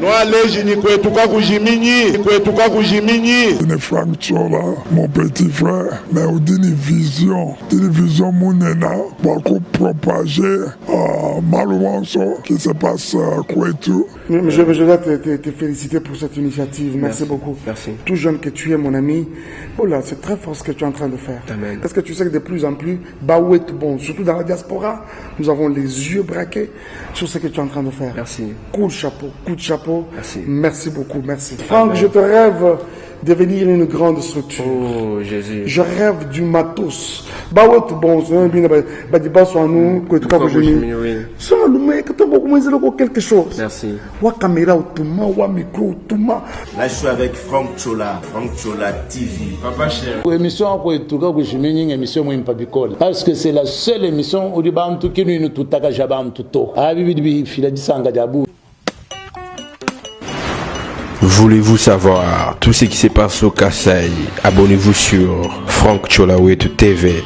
Nwaleji kwetu kakujiminyi kwetu kakujiminyi. Ne Frank Chola, mon petit frère, mais udi ne vision, udi ne vision munena bua kupropager uh, malu onso qui se passe uh, kwetu. Je, je dois te, te, te, féliciter pour cette initiative. Merci, Merci. beaucoup. Merci. Tout jeune que tu es, mon ami, oh là, c'est très fort ce que tu es en train de faire. Amen. Parce que tu sais que de plus en plus, Baouet, bon, surtout dans la diaspora, nous avons les yeux braqués sur ce que tu es en train de faire. Merci. Coup de chapeau, coup de chapeau. Merci. Merci beaucoup, merci. Franck, je te rêve devenir une grande structure. Oh Jésus. Je rêve du matos. Bawet bon, quelque chose. Merci. Wa caméra utuma, wa micro utuma. Là, je suis avec Franck Chola, Franck Chola TV. Papa cher. Émission kwetuka kujiminyi émission mwimpa bikole parce que c'est la seule émission udi bantu kinu tutakaja bantu to abi bidi bifila disanga dia Voulez-vous savoir tout ce qui se passe au Kasaï? Abonnez-vous sur Franck Cholawet TV.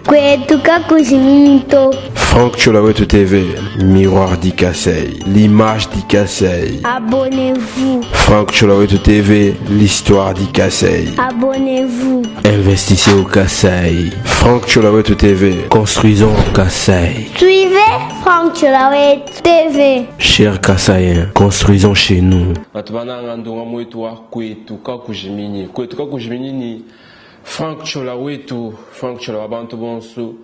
Franck Cholawet TV, miroir du Kasaï, l'image du Kasaï. Abonnez-vous. Franck Cholawet TV, l'histoire du Kasaï. Abonnez-vous. Investissez au Kasaï. Franck Cholawet TV, construisons au Kasaï. Suivez Franck Cholawet TV. Chers Kasaïens, construisons chez nous. Bato bananga ndonga mwetu wa kwetu kakujiminyi kwetu kakujiminyi ni Frank Chola wetu Frank Chola wa bantu bonso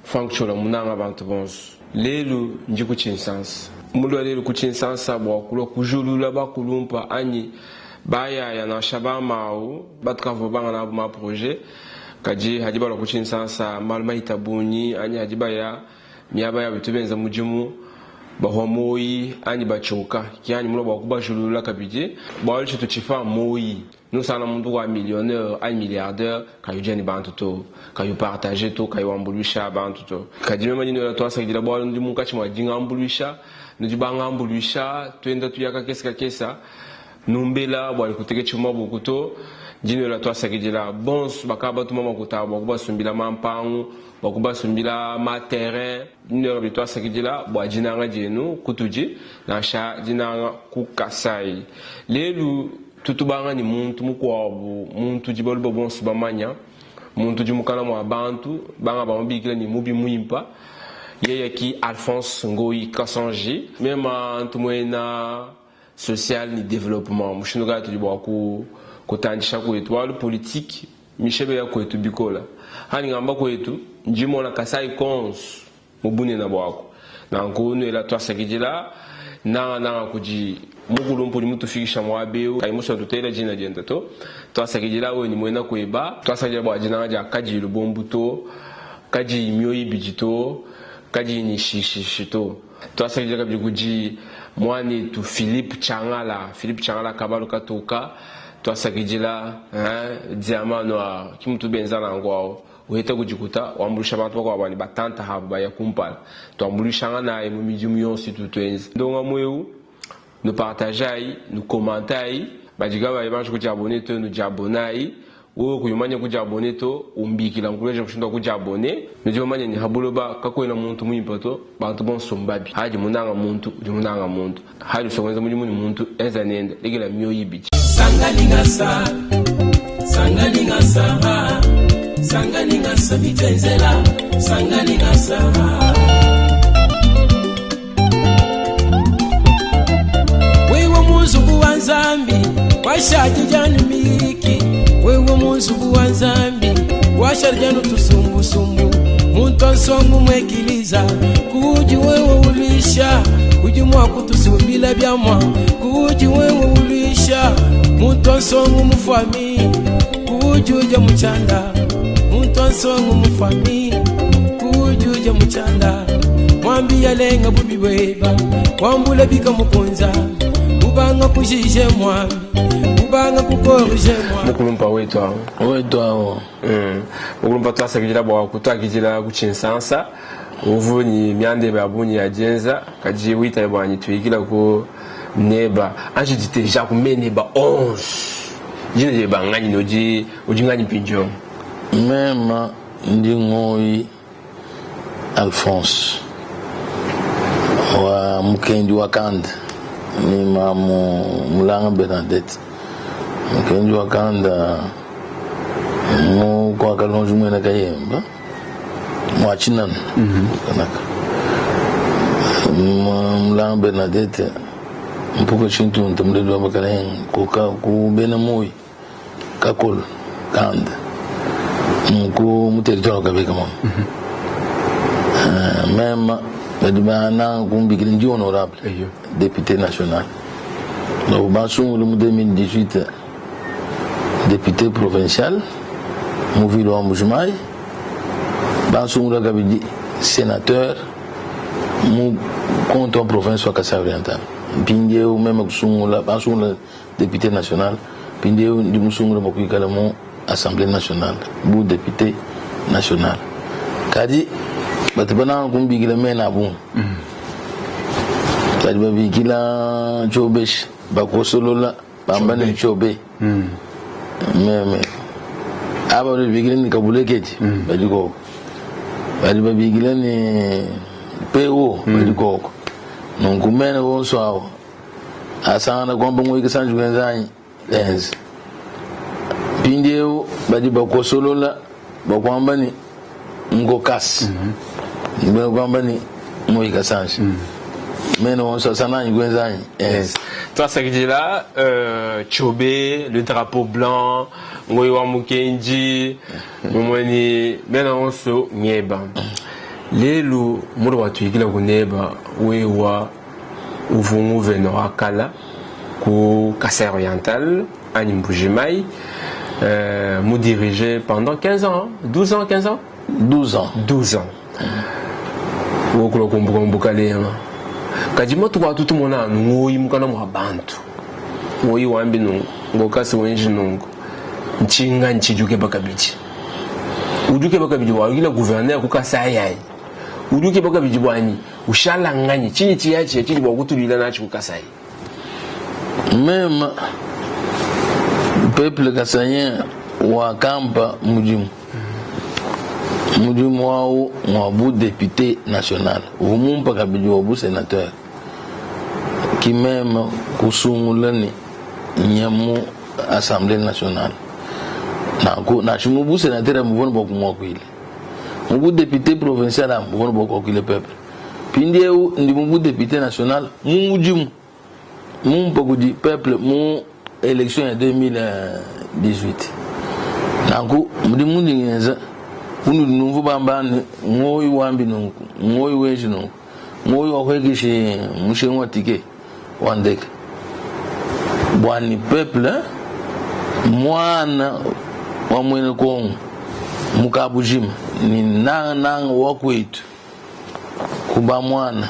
Frank Chola munanga bantu bonso lelu ndi kuchinsansa mulwa lelu kuchinsansa bwa kulwa kujulula bakulumpa anyi bayaya nansha bamawu batukavua banga nabo ma projet kadi hadi balwa kuchinsansa malu mahita bunyi anyi hadi baya miaba yabo tubenza mudimu bahwa moyi anyi bachoka kianyi mulo bwa kubajulula kabidi bwalu tshitu tshifa moyi nusana muntu wa millionnaire anyi milliardaire kayudia ni bantu to kayupartage to kayuambuluisha bantu to kadi mema dino la twasakidila bwalu ndi munkatshi mwa dingambuluisha nudi bangambuluisha tuenda tuyaka kesa kakesa numbela bwa kuteke tshuma buku to dino la twasakidila bonso bakaba batuma makuta bwa kubasumbila mampangu bwa kubasumbila ma terrain dino la twasakidila bwa dinanga dienu kutudi nansha dinanga ku Kasai lelu tutubanga ni muntu mukuabu muntu di baluba bonso bamanya muntu di mukana mwa bantu banga bamubikila ni mubi muimpa yeye ki Alphonse Ngoyi Kasanji mema antu mwena social ni développement mushindu kaya tudi bua ku kutandisha kwetu walu politique mishebe ya kwetu bikola hani ngamba kwetu njimona Kasai konso mubunena bwako nanku nwela twasakidila nanga nanga kudi mukulumpu mutufikisha mwabeu kayi muso tutela jina dienda to twasakidila we ni mwena kweba twasakidila bua dinanga dia kadi lubombu to kadi mioyi bidi to kadi ni shishishi to twasakidila kabidi kudi mwanetu Philippe Changala Philippe Changala kabalu katoka twasakidila hein, diamant noir kimutu benza nangu awo uheta kudikuta wambulisha bantu bakuabo bani batanta habo baya kumpala twambulishanga naye mu midimu yonso itu ndonga mweu nupartageayi nukomantayi badika bayi banji kudiabone to nudiabonayi wewe kuyumanya kudiabone to umbikila nkuleja mushindu wa kudiabone nudi bamanya ni habuloba kakwena muntu muimpa to bantu bonso mbabi hadi munanga muntu udi munanga muntu hadi usokwenza mudimu ni muntu enza nenda lekela mioyo ibidi sangalingasa sangalingasa sangalingasa bitenzela sangalingasa wewe muzubu wa nzambi washadi janu miki wewe muzubu wa nzambi washadi janu tusumbusumbu muntu ansongu mwekiliza kuji wewe ulisha kuji mwakutusumbila byamwa kuji wewe ulisha muntu ansongu mufami kujuja muchanda muntu ansongu mufami kujuja muchanda mwambi yalenga bubi bweba wambula bika mukunza ubanga kujije mwami ubanga kukorije mwami mukulumpa wetu awo wetu awo mukulumpa twasakidila bwa kutwakidila kuchinsansa uvu ni myandeba ya bunyi ya dienza kadi witaye bwanyi tuyikila ku neba anji diteja kume neba 11 jina je bangani noji ujingani pinjo mema ndi Ngoyi Alphonse wa mukendi wa Kanda. ni mamu Mulanga Bernadette Mukenji wa kanda mu kwa Kalonji mwena Kayemba mwa Tshinanu kanaka Mulanga Bernadette mpuka tshintunta muledi wa bakalenga kuka ku bena moyi kakolo kanda ku mu territoire wa Kabeka mama meme badi bananga kumbikila ndi honorable député national donc basunguli mu 2018 député provincial mu ville wa Mbujimayi basungula kabidi sénateur mu compte wa province wa Kasai Oriental mpindieu meme kusungula basungula député national mpindieu ndi musungula bua kuikala mu assemblée nationale bu député national kadi batu bananga kumbikila mena a bungi badi babikila Tshiobeshi bakosolola bamba ne Tshiobe meme aba badi babikila ne Kabulekedi badi koko badi babikila ne PO badi koko nunku mena wonso awo asangana kwamba ngoyi kasanji kuenza anyi enza mpindieu badi bakosolola bakwamba ni ngokasi mbena kwamba ni ngoyi kasanji mena wonso asana anyi kuenza anyi enza Twasakidila Tshiobe, le drapeau blanc, Ngoyi wa Mukenji, mumweni mena wonso ngeba. Lelu mulu watuikila kuneba wewa uvungu veno akala ku Kasai Oriental anyi Mbujimayi mu dirigé pendant 15 ans, 12 ans, 15 ans? 12 ans. 12 ans. Wokula kumbuka mbukalenga. Kadi matuku atu tumona anu ngoyi mukana mwa bantu. Ngoyi wambi nungu, ngokasi wenji nungu. Ntshinga ntshidi ukeba kabidi. Udi ukeba kabidi bua yukila gouverneur ku Kasai anyi? Udi ukeba kabidi bua nyi ushala nganyi? Tshinyi tshiyatshiya tshidi bua kutuluila natshi ku Kasai? Meme peuple kasaïen wakampa mudimu. Mudimu au ngwa bu député national. Uvua mumpa kabidi wa bu sénateur. Ki meme kusungula ni nya mu assemblée nationale. Nanku nansha mu bu sénateur muvua ne bua kumuakuila. Mu bu député provincial muvua ne bua kuakuila peuple. Mpindieu ndi mu bu député national mu mudimu mumpa kudi peuple mu élection ya 2018. Nanku mudimu undi ngenza unudi numvu bamba ne ngoyi wambi nunku, ngoyi wenji nunku, ngoyi wahuekishi mushinga wa ticket wa ndeke bua ni peuple mwana wa mwene Kongo mukabujima ni nanga nanga wa kwetu kuba mwana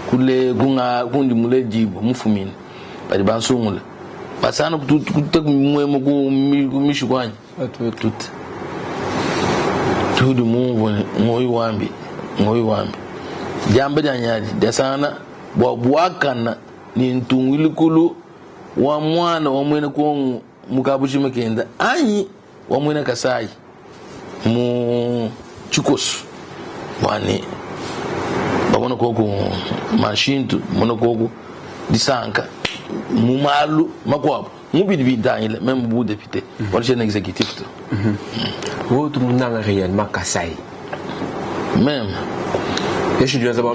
kule kunga kundi muledibwa mufumine badi bansungula basana kututa mwemo ku mishiku anyi tuta tudi mumvue ngoyi wambi ngoyi wambi diamba dia nyadi diasangana bua buakana ni ntungilikulu wa mwana wa mwene Kongo mukabujima kenda anyi wa mwene Kasai mu tshikoso bwani babona koku mashintu mona koku disanka mu malu makuabu mu bidi bitangila même bu député wala chaîne exécutif to. Wewe tumunanga réellement Kasai même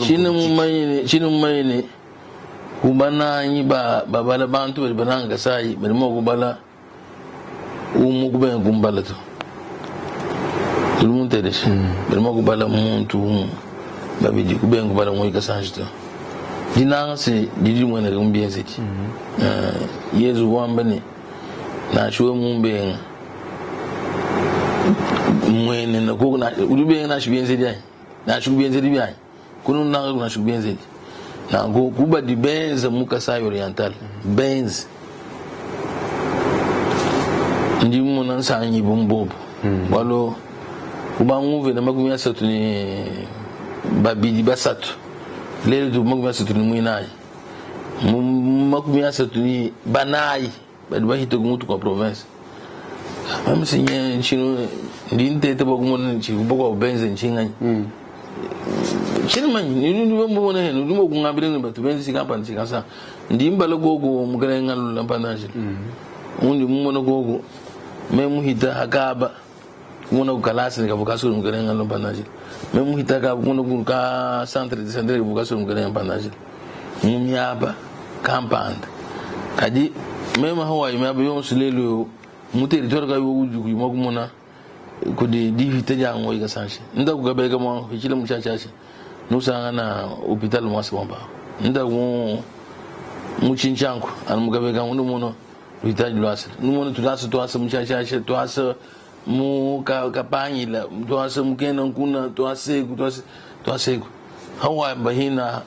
chine mumanyine kubananyi ba babala bantu badi bananga Kasai badi mua kubala umu kubenga kumbala to uli muntelesha badi mua kubala muntu umu babidi kubenga kubala ngoyi kasanji to dinanga se didi dimueneka mu bienzedi. Yezu wamba ne nansha wewe mumbenga mwene na ko na udi ubenga nansha bienzedi anyi nansha kubienzedi bianyi kuno nanga nansha kubienzedi nanku kubadi benza mu Kasai Oriental benza ndi mumona nsangi bumbobo bualu kubanguve na 32 basatu lelo tu 31 mu 34 badi bahita ku mutu kwa province meme sinye nchino ndi ntete bwa kumona nchi bwa benze nchinganyi chini manyi ni ni mbona henu ndimo kungambira ni batu benze chikapa nchikasa Ndi mbala koku mukalenga ngalula mpanda-njila. Undi mumona koku me muhita hakaba kumona ku kalasa ne kavua kasolo mukalenga ngalula mpanda-njila. Me muhita hakaba kumona ku ka centre de santé kavua kasolo mukalenga mpanda-njila. Mu miaba kampanda. Kadi meme hawayi miaba yonso lelu eu mu territoire kayi udi kuyi mua kumona kudi dihita dia ngoyi kasanshi. Nda kukabeka mwa hichile muchachacha. Nusangana hopital mwasi mwamba. Nda ku muchinchanku anu mukabeka ngu muno luhitaji lwasa. Numuno tulasa twasa muchachacha twasa mu kapangila twasa mukena nkuna twaseku twase twaseku. Hawa bahina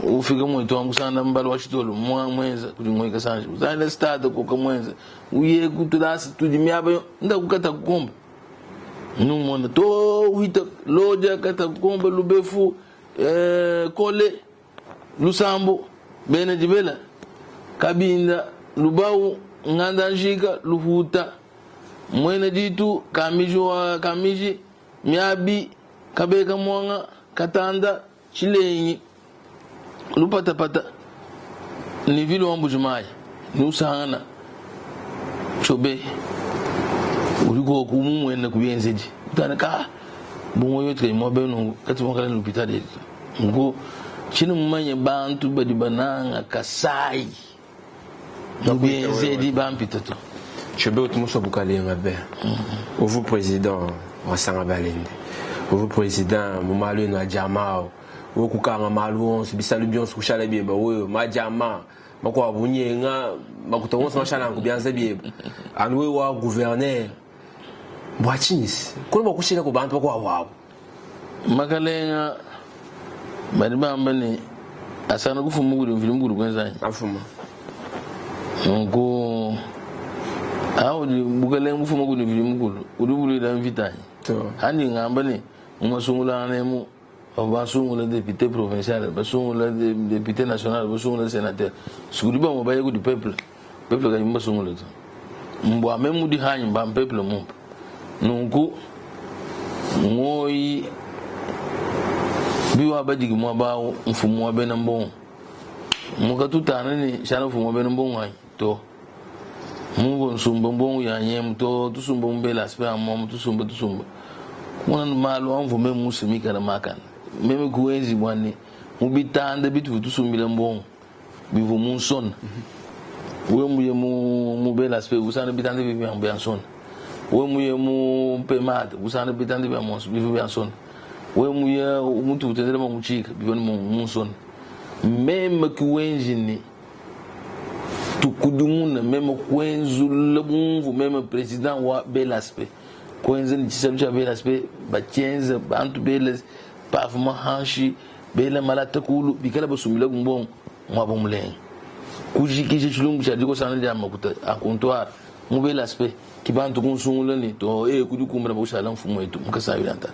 ufika mwetu wangu sana mbali wa chitolo mwa mwenza kuli ngoyi kasanshi. Usana stade koka mwenza. Uye kutulasa tudimiaba nda kukata kukomba. Numona to uhita loja kata kukomba lubefu kole lusambo bene dibela kabinda lubau nganda njika luhuta mwene ditu kamiji wa kamiji miabi kabeka mwanga katanda chilenyi lupatapata ni vile wambu jumai nusangana chobe uliko kumumwene kubienzeji utana ka bongo yote kay mobe no kati mo kala l'hôpital ngo chini mumanye bantu badi bananga kasai kubienzeji bampita to Chobe utumuso bukalenga be ovu président wasanga balende ovu président mumalu eno ajamao wokukanga malu onso bisalu bionso kushala bieba wewe majama makwa bunyenga makuta wonso mashala kubyanza bieba anu wewe wa gouverneur bwachinisi kuna bakushira ku bantu bakwa wabo makalenga badi bamba ne asana kufuma kuli mvili mukulu kwenzanyi afuma nku awo di bukalenga bufuma kuli mvili mukulu uli bulila mvitanyi handi ngamba ne mumasungulana mu basungula député provincial basungula député national basungula sénateur sukuli bamwe baye kudi peuple peuple kadi basungula to mbwa me mudi hanyi mba peuple mumpa nunku ngoyi biwa badigi mwa bawo mfumu wa bena mbongo mukatutana ni shala mfumu wa bena mbongo ayi to mungu nsumba mbongo ya nyemu to tusumba mbela aspe amomu tusumba tusumba kuna malu amvume musimikala makana meme kuenzi bwane mubitanda bitu vitusumbile mbongo bivu munsona we muye mu mubela aspe usana bitanda bivu bya nsona we muye mu pemata usana bitanda bya monso bivu bya nsona we muye umuntu utendele muchika bivu mu munsona meme kuenzi ni tukudumuna meme kuenzula bumvu meme président wa Belaspe kwenza ni chisalu cha Belaspe bachenza bantu bele pavement hanshi bele malata kulu bikala basumila kumbongo mwabo mulenga kujikisha chilungu cha diko sana dia makuta a comptoir mu Belaspe kibantu kunsungula ni to kudi kumbra bushala mfumo wetu mukasa yulanta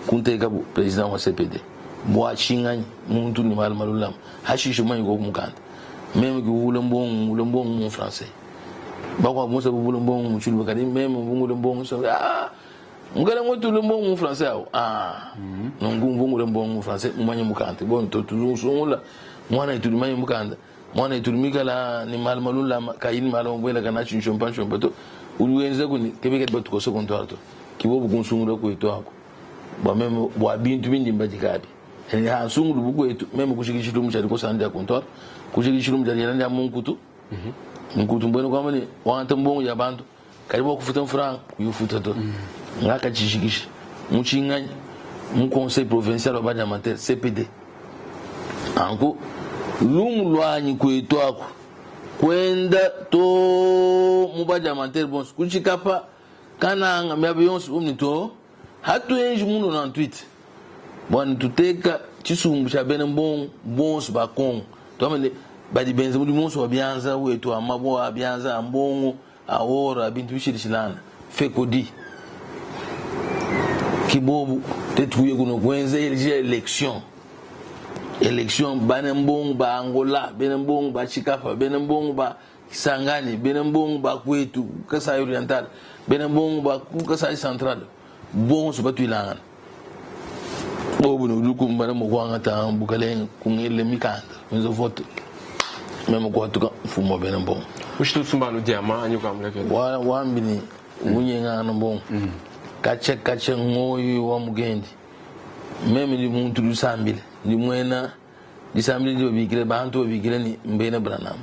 kunteka bu président wa CPD bwa chinganyi muntu ni mal malulam hashisho manyi ko mukanda meme ki wula mbongo wula mbongo mu français bakwa musa wula mbongo mu chulu kadi meme wula mbongo so ah ngala ngotu wula mbongo mu français awo ah nongu wula mbongo mu français mumanye mukanda bon to tuzungula mwana ituli manye mukanda mwana ituli mikala ni mal malula kayin mal mbwela kana chinchompa chompa to uliwenza kuni kebeke batu koso comptoir to kibobu kunsungula kwetu ako bwa meme bwa bintu bindi mbadikabi ha sungulu bukwetu meme kushikishilu muchali kosandia comptoir kushikishilu muchali yalanda munkutu nkutu mbwene kwamba ni wanta mbongo ya bantu karibu kufuta mfranga kuyufuta to ngaka chishikisha muchinganya mu conseil provincial wa banyamatere CPD anku lumu lwanyi kwetu ako kwenda to mubajamatere bonso kuchikapa kananga miabe yonso umni to hatuenji muno na tweet bwana tuteka chisumbu cha bene mbongo bonso ba Kongo twamene badi benza mudi monso wa byanza wetu amabo wa byanza ambongo awora bintu bishirishilana fekodi kibobu tetuye kuno kwenza election election bane mbongo ba Angola bene mbongo ba Chikapa bene mbongo ba Kisangani bene mbongo ba kwetu Kasai Oriental bene mbongo ba Kasai Central bonso batwilangana bobu no lukumbana mokwanga ta bukaleng kungele mikanda kwenza vote Meme kuhatuka mfumu wa bena mbongo. Ushitu usumba anu diamant anyi ukamulekela? Wa wambi ni unyengana mbongo. Kacha kacha ngoyi wa mugendi. Meme ndi muntu lusambile, ndi mwena disambile ndi babikile bantu babikile ni mbena Branham.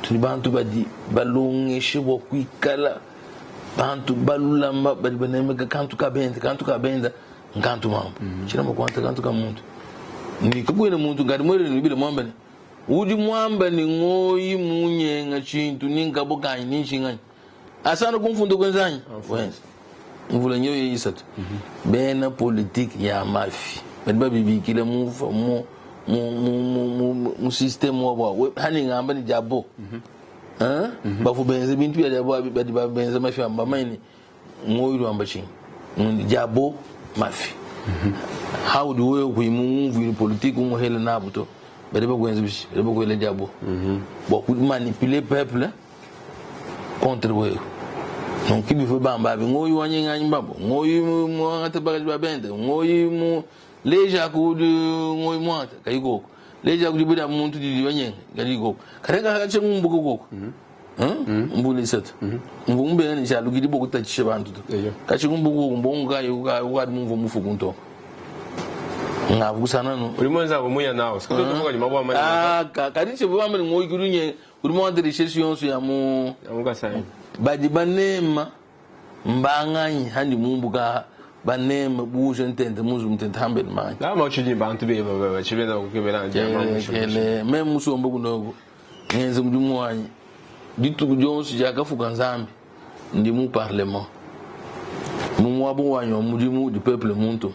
Tuli bantu badi balongeshe bua kuikala bantu balulama badi banemeka kantu kabenda kantu kabenda nkantu mambo. Chila makwanta kantu ka muntu. Ni kakwena muntu ngadi mwele ni bile mwamba ni udi mwamba ni ngoyi munyenga chintu ni nkabo kanyi ni nshinganyi. Asana kumfunda kwenzanyi? Wenza. Mvula nyoyo isatu. Bena politique ya mafi. Badi babibikile mu mu mu mu mu mu mu system wabo. We hani ngamba ni jabo. Hein? Bafu benze bintu bya jabo abi badi babenze mafi amba maini ngoyi lwamba chinyi. Jabo mafi. How do we kuimungu politique umuhele nabo to. Badi bakwenza bishi, badi bakwele jabo. Bwa ku manipuler peuple contre wewe. Donc kibi bamba bi ngoyi wanyenga mbabo, ngoyi mwangata bakaji babende, ngoyi mu leja ku ngoyi mwata kayiko. Leja ku dibuda muntu di wanyenga kayiko. Karenga kache ngumbuko koko. Mbule satu. Ngumbe ni cha lugidi boku tachishe bantu to. Kache ngumbuko mbonga yuka yuka mumvo mufu kunto. Ngavukusana no. Uri mwenza kumuya nawo. Sikuto tuvuga nyuma bwa mani. Ah, kadi che bwa mani ngoyi kurunye, uri mwante richesse yonso ya mu Ya mu Kasai. Badi banema mbanganyi handi mumbuka banema buje ntente muzu mtente hambe manyi. La ma chidi bantu be ba ba chibenda kukebela nje ma musho. Kele me musombo kunogo. Ngenze mudimu wanyi. Dituku jonso jakafuka Nzambi ndi mu parlement. Mu mwabo wanyi wa mudimu du peuple muntu.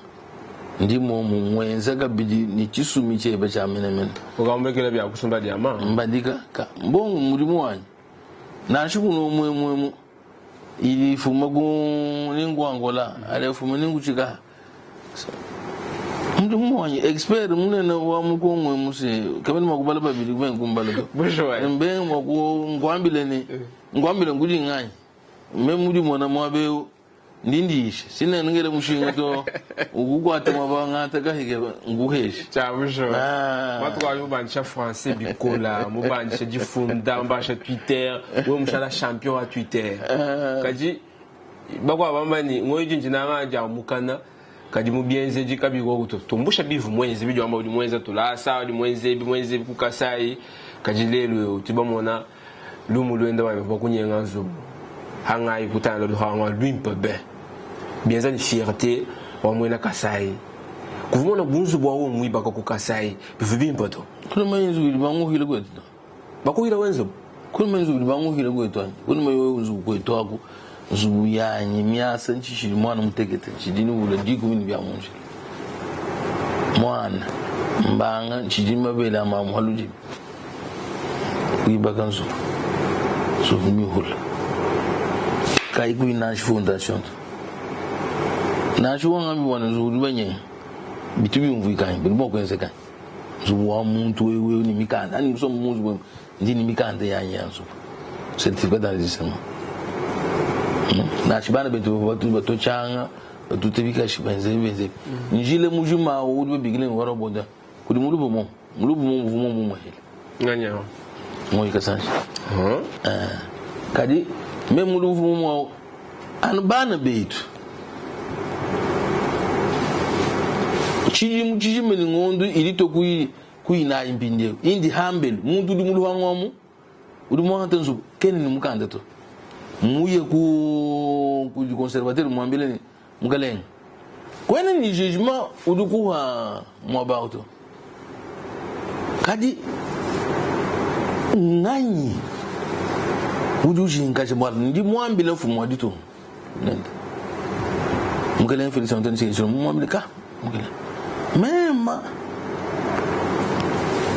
Ndi mo mu mwenza kabidi ni chisumi chebe cha menemene. Ukambekele bya kusumba diamant. Mbadika ka mbongo mudimu wanyi. Nansha kuno mwe mwe mu ili fuma ku ningwangola ale fuma ninguchika. Mudimu wanyi expert munene wa mukongwe musi kabeni makubala babili kubenga kumbala to. Busho wa. Mbe mwaku ngwambile ni ngwambile ngudi nganyi. Me mudi mwana mwabe ndindishe sina ngere mushinga to ukukwata mwabanga takahike nguheshe. Cha busho. Ah. Watu wa mubanisha français bikola, mubanisha difunda, mubanisha Twitter, we mushala champion wa Twitter. Kaji bakwa bambani ngoyi jinji na ja mukana kadi mubienze jikabiko kuto tumbusha bivu mwenze bijo amba mwenze tulasa udi mwenze bi mwenze kukasai kaji lelo tibamona lumu lwenda wa bakunyenga nzubu hanga ikutana luhanga lwimpa be bienza ni fierté wa mwena Kasai kuvumona bunzu bwa wo mwiba ko Kasai bivu bimpa to Kuna manyenzu bili banguhile kwetu to. Bakuhila wenzo Kuna manyenzu bili banguhile kwetu ani. Kuna manyenzu nzubu kwetu ako nzubu yanyi myasa nchishili mwana mutekete nchidini bula diku bini bya munji. Mwana mbanga nchidini mabele ama muhaluji. Kuibaka nzubu. Nzubu mihula. Kai kuinanshi fondation. Nashi wanga mibwana nzubu libenye. Bitu byumvikanye biri bwo kwenzeka. Nzubu wa muntu wewe ni mikanda. Ani musomo munzu wewe ndi ni mikanda yanyi ya nzubu. Certificat d'enregistrement. Nashi bana betu batu batochanga batutebika shibenze benze. Njile mujuma udi bigile ngoro boda. Kudi mulubu mo. Mulubu mo mvumo mo mahele. Nganya. Moyi kasanje. Kadi me mulubu mo anu bana betu. Chiji muchiji meni ngondu ilito kui kui na impinde indi hambelu muntu udi mulu wangomu udi mwanga nzu keni ni mukanda to muye ku ku conservateur mwambile ni mukaleng kwene ni jugement udi kuha mwabauto kadi nganyi udi ujinga chibwala ndi mwambile mfumu waditu nenda mukaleng Félix Antoine Tshisekedi mwambile ka mukaleng mema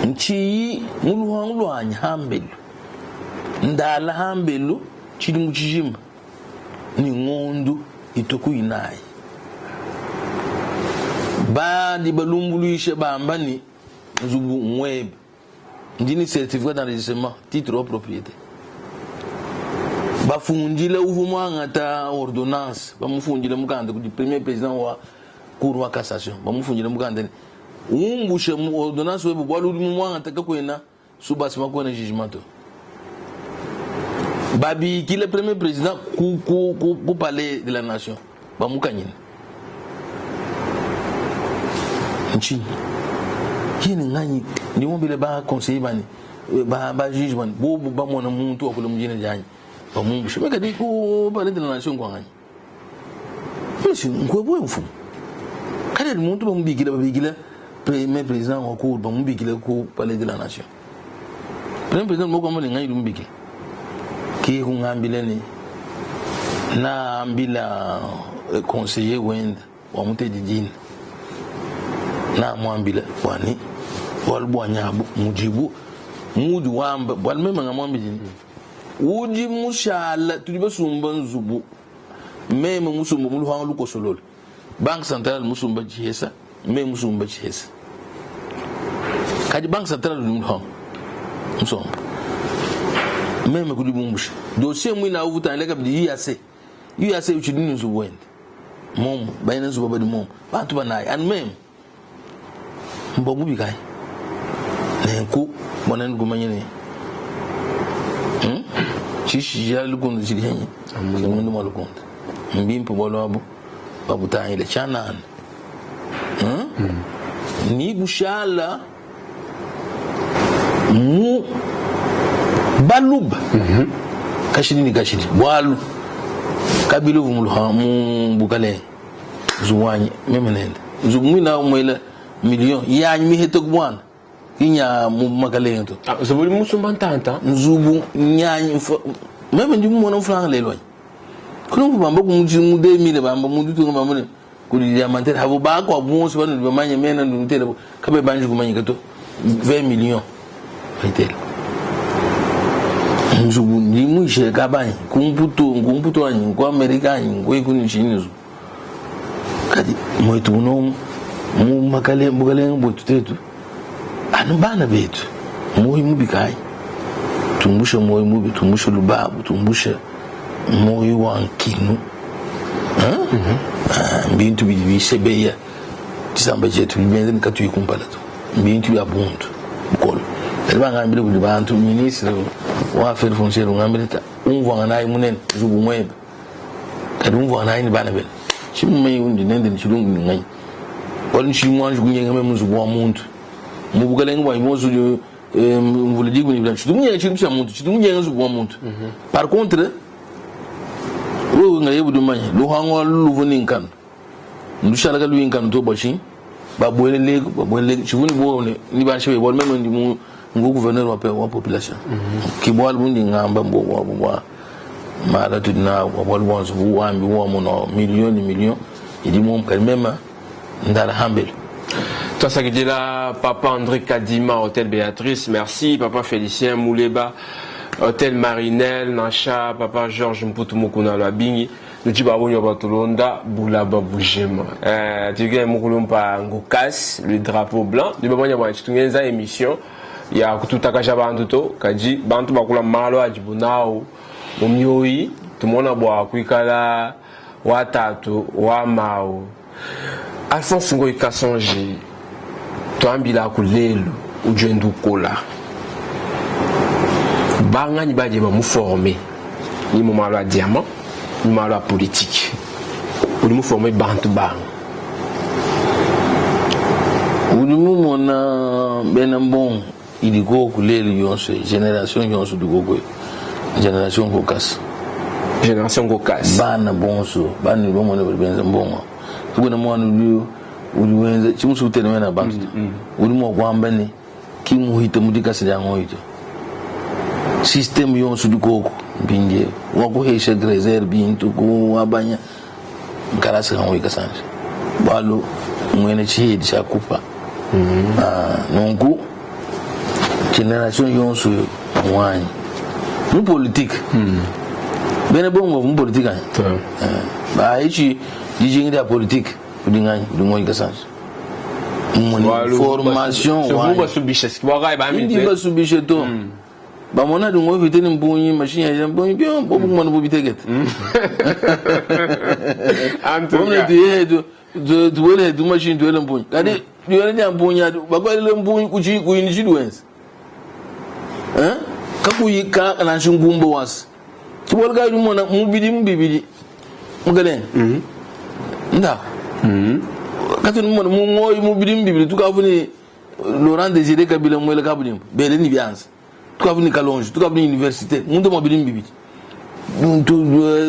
nchiyi muluhangu lwanyi hambelu ndala hambelu chili muchijima ni ngondu itoku inayi badi balumbuluishe bamba ni nzubu mwebe ndini certificat d'enregistrement titre wa propriété bafundile uvumwanga ta ordonnance bamufundile mukanda kuti premier président wa cour wa cassation bamufundile mukanda ni umbushe mu ordonnance webe bwalu udi mumwanga taka kwena Soubassement kuena jugement to. Babikile premier président ku, ku, ku, ku palais de la nation bamukanyine ntshinyi yini nganyi ndimumbile ba conseiller bani ba ba juge bani bobu bamona muntu wakula mujina dianyi bamumbushe mekadi ku palais de la nation kwanganyi Pesi nkwebwe mfumu. Kale muntu bamubikila babikila premier président wa cour bamubikila ku palais de la nation. Premier président moko amone ngai lumubikila. Ki kungambila ni na ambila eh, conseiller wenda wa mutedi dina na mwambila bwani bualu bwanyabu mudibu mudi wamba bualu meme ngamwambidini udi mushala tudi basumba nzubu meme musumba mu luhanga lukosolole banque centrale musumba tshihesa meme musumba tshihesa kadi banque centrale udi mu luhanga musomba meme kudi bumbusha dossier muina awu vutangile kabidi UAC UAC utshidi ne nzubu wende momu bayina nzubu badi momu bantu banayi anu meme Mbua bubi kayi? Nenku mwana ndi kumanya ne hmm? tshishijila lukundu tshidi henyi tshidi mundu mwa lukundu mbimpe bualu abu babutangile tshianana hmm? hmm. ni bushala mu baluba mm -hmm. kashidi ni kashidi bualu kabila uvu mu bukalenge nzubu wanyi meme nende nzubu muina muela million yanyi mihete ku bwana inya mu makalenge to ah, nzubu uli musumba ntanta nzubu nyanyi meme ndi mumona mfranga lelo anyi kuna mvu bamba ku mu 2000 bamba mu ditunga bamba ne kudi diamantere habo bakwa bonso banudi bamanye mena ndunutele kabe banji kumanyika to 20 millions baitele nzubu ndi muishe kabanyi kumputu kumputu anyi ku amerika anyi nkuikunishini nzubu kadi mwetu munomu mu makale bukalenge bwetu tetu anu bana betu muoyo mubi kayi tumbushe muoyo mubi tumbushe lubabu tumbushe muoyo wa nkinu mm -hmm. mbintu bidi bisebeya tshisamba tshietu bibenze ne katuyi kumpala to mbintu bia buntu bukole kadi bangambile kudi bantu ministre wa affaires foncière ungambile ta umvuanganayi munene nzubu muebe kadi umvuanganayi ne bana benu tshimumanyi undi nende ne tshilumbu ne nganyi bualu ntshidi muanji kunyenga meme nzubu wa muntu mu bukalenge buanyi buonso eh, mvula diku ne tshitu munyenga tshintu tshia muntu tshitu munyenga nzubu wa muntu mhm. par contre wewe ngaye budi umanya luhango luvua ne nkanu Ndushala kaluyi nkanu to bua tshinyi? Babueleleku, babueleleku. Tshivua ne buowa ne ni banshipe bualu meme ndi mu ngu gouverneur wa, wa population. Mm -hmm. Ki bualu bundi ngamba mbo bua bua mala tudi na bua bualu bua nzubu wambi wa mono million ni million idi mu kadi meme ndala hambele. Twasakidila Papa André Kadima, Hôtel Béatrice. Merci Papa Félicien Mouleba, Hôtel Marinel, Nacha, Papa Georges Mputu Mukuna Lwabingi. Nudi babonyo batulonda bulaba bujima. Eh, tuke mukulumpa ngukas le drapeau blanc. Ndi bamanya bua tshitungenza émission ya kututakaja bantu to kadi bantu bakula malu adibu nawu mu mioyi tumona bua kuikala wa tatu wa mawu. Alphonse Ngoy Kasonji tuambila ku lelu udi wenda ukola banganyi badi bamuforme ni mu malu a diamant ni malu a politique udi muforme bantu banga udi mumona bena mbongo idi koku lelu yonso generation yonso idi koku generation kokasa generation kokasa bana bonso bana bamona badi benza mbongo tukuna mwana udi udi wenza tshimusu utele na bantu mm, mm. udi mua kuamba ne kimuhita mu dikasa dia ngoyi to systeme yonso udi koku mpindieu wakuhesha grezer bintu kuabanya nkalasa ka ngoyi kasanja bualu mwene tshihedi tshia kupa mm -hmm. ah, nunku generation yonso mwanyi mu politique mm. bena bongo mu politique anyi eh, ba ichi dijingi dia politique udi nganyi udi ngoyi kasanja formation ndi basubishe to mm. Bamona dungo vite ni mbunyi machine ya mbunyi bio bobu mwana bu bitegete. Antuka. Tuye tu tuwele tu machine tuwele mbunyi. Kadi tuwele dia mbunyi adu bakwele mbunyi kuchi kuini chidwenza. Hein? Kakuyi ka nansha nkumba wasa. Ke bualu kayi udi umona mu bidimu bibidi mukelenge ndaku katuena mumona mu ngoyi mu bidimu bibidi tukavu ne Laurent Desire Kabila muele kabudimbu bele ne bianza tukavu ne Kalonji tukavu ne universite muntu mua bidimu bibidi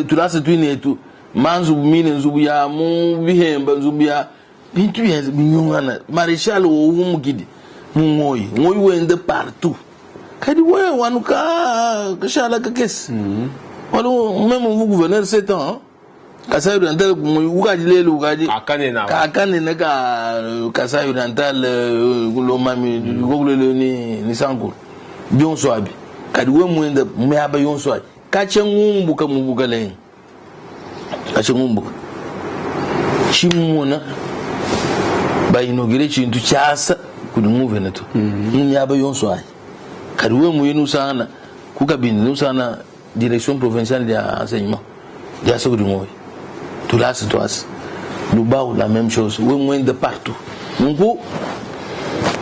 tulasa tuine etu manzubu mine nzubu ya mu bihemba nzubu ya bintu bienza binyungana marechal wowu mukidi mu ngoyi ngoyi wende partout kadi wewe wanu ka kashala kakese wala meme mvu gouverneur 7 ans Kasai Oriental ukadi lelu ukadi Kakanena. kakanena ka Kasai Oriental Lomami kokulele ni ni Sankuru bionso abi kadi we mwenda miaba yonso ayi kache ngumbuka mu bukalenge kache ngumbuka chimona bainogere chintu chasa kudi nguvena to mu miaba yonso ayi kadi we muyeni usana kukabindi usana direction provinciale ya enseignement diasa kudi ngoyi tulasa twasa lubao la même chose we mwende partout nunku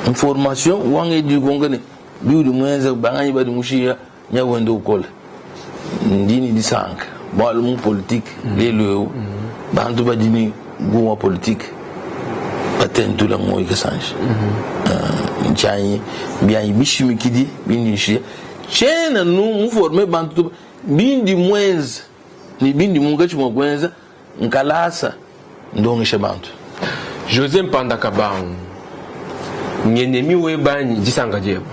information wange dikongane biudi mwenza banganyi badi mushiya nya wende ukola ndini disanka bualu mu politique lelu eu bantu badi ni goût wa politique batentula ngoyi kasanji ntshanyi bianyi bishimikidi bindi nshiya tshiena nu muforme bantu to bindi muenza ne bindi munkatshi mua kuenza nkalasa ndongesha bantu. Jose Mpanda Kabangu, Ngenemi weba anyi disanka dieba?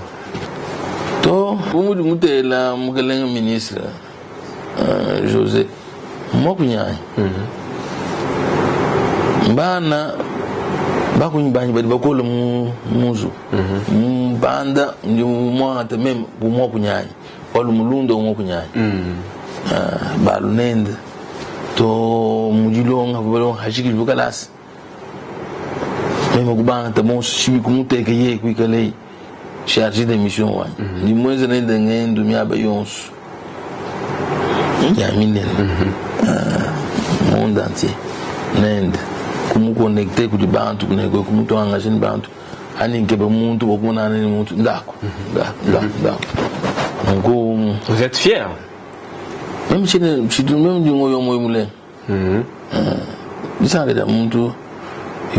To bu mudi mutela mukelenge ministre uh, Jose mmuakunyanyi mm -hmm. mbana bakunyi banyi badi bakola mu muzu mm -hmm. mpanda ndi muangata meme bu muakunyanyi walu mulunda muakunyanyi mm -hmm. uh, balu nende to mudilonga balonga hashikili bukalasa meme kubanga bonso shibi kumuteke ye kuikale chargé de mission wanyi mm -hmm. ndi muenze nende ngendu miaba yonso ya minene mm -hmm. uh, monde entier nende kumuconnecte kudi bantu kunekwe kumutuangaje ni bantu ani nkebe muntu bokumonana ni muntu ndako ndako ndako ndako nunku Vous êtes fier? Meme tshine tshitu meme ndi ngoyo moyo mule. Mhm. Disanka dia muntu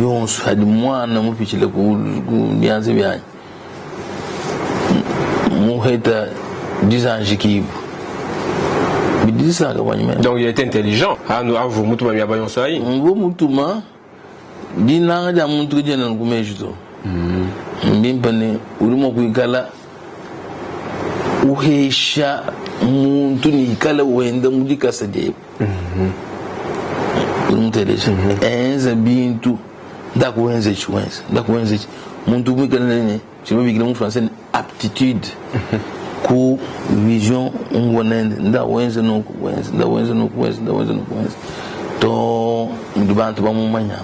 yonso adi muana mupitshile ku ku bianza bianyi muheta dizanjikibu bidi disanka buanyi meme. Donc il était intelligent. Anu avu mutuma miaba yonso ayi. Mvua mutuma dinanga dia muntu kadiena ku meji to. Mbimpe ne udi mua kuikala uhesha muntu ne ikala wenda mu dikasa diebe. Udi muteleja? Enza bintu ndakuenza etshi wenza ndakuenza etshi muntu muikale ne tshidi babikila mu français ne aptitude ku vision umvua nende nda wenza nunku wenza nda wenza nunku wenza nda wenza nunku wenza to mudi bantu bamumanya.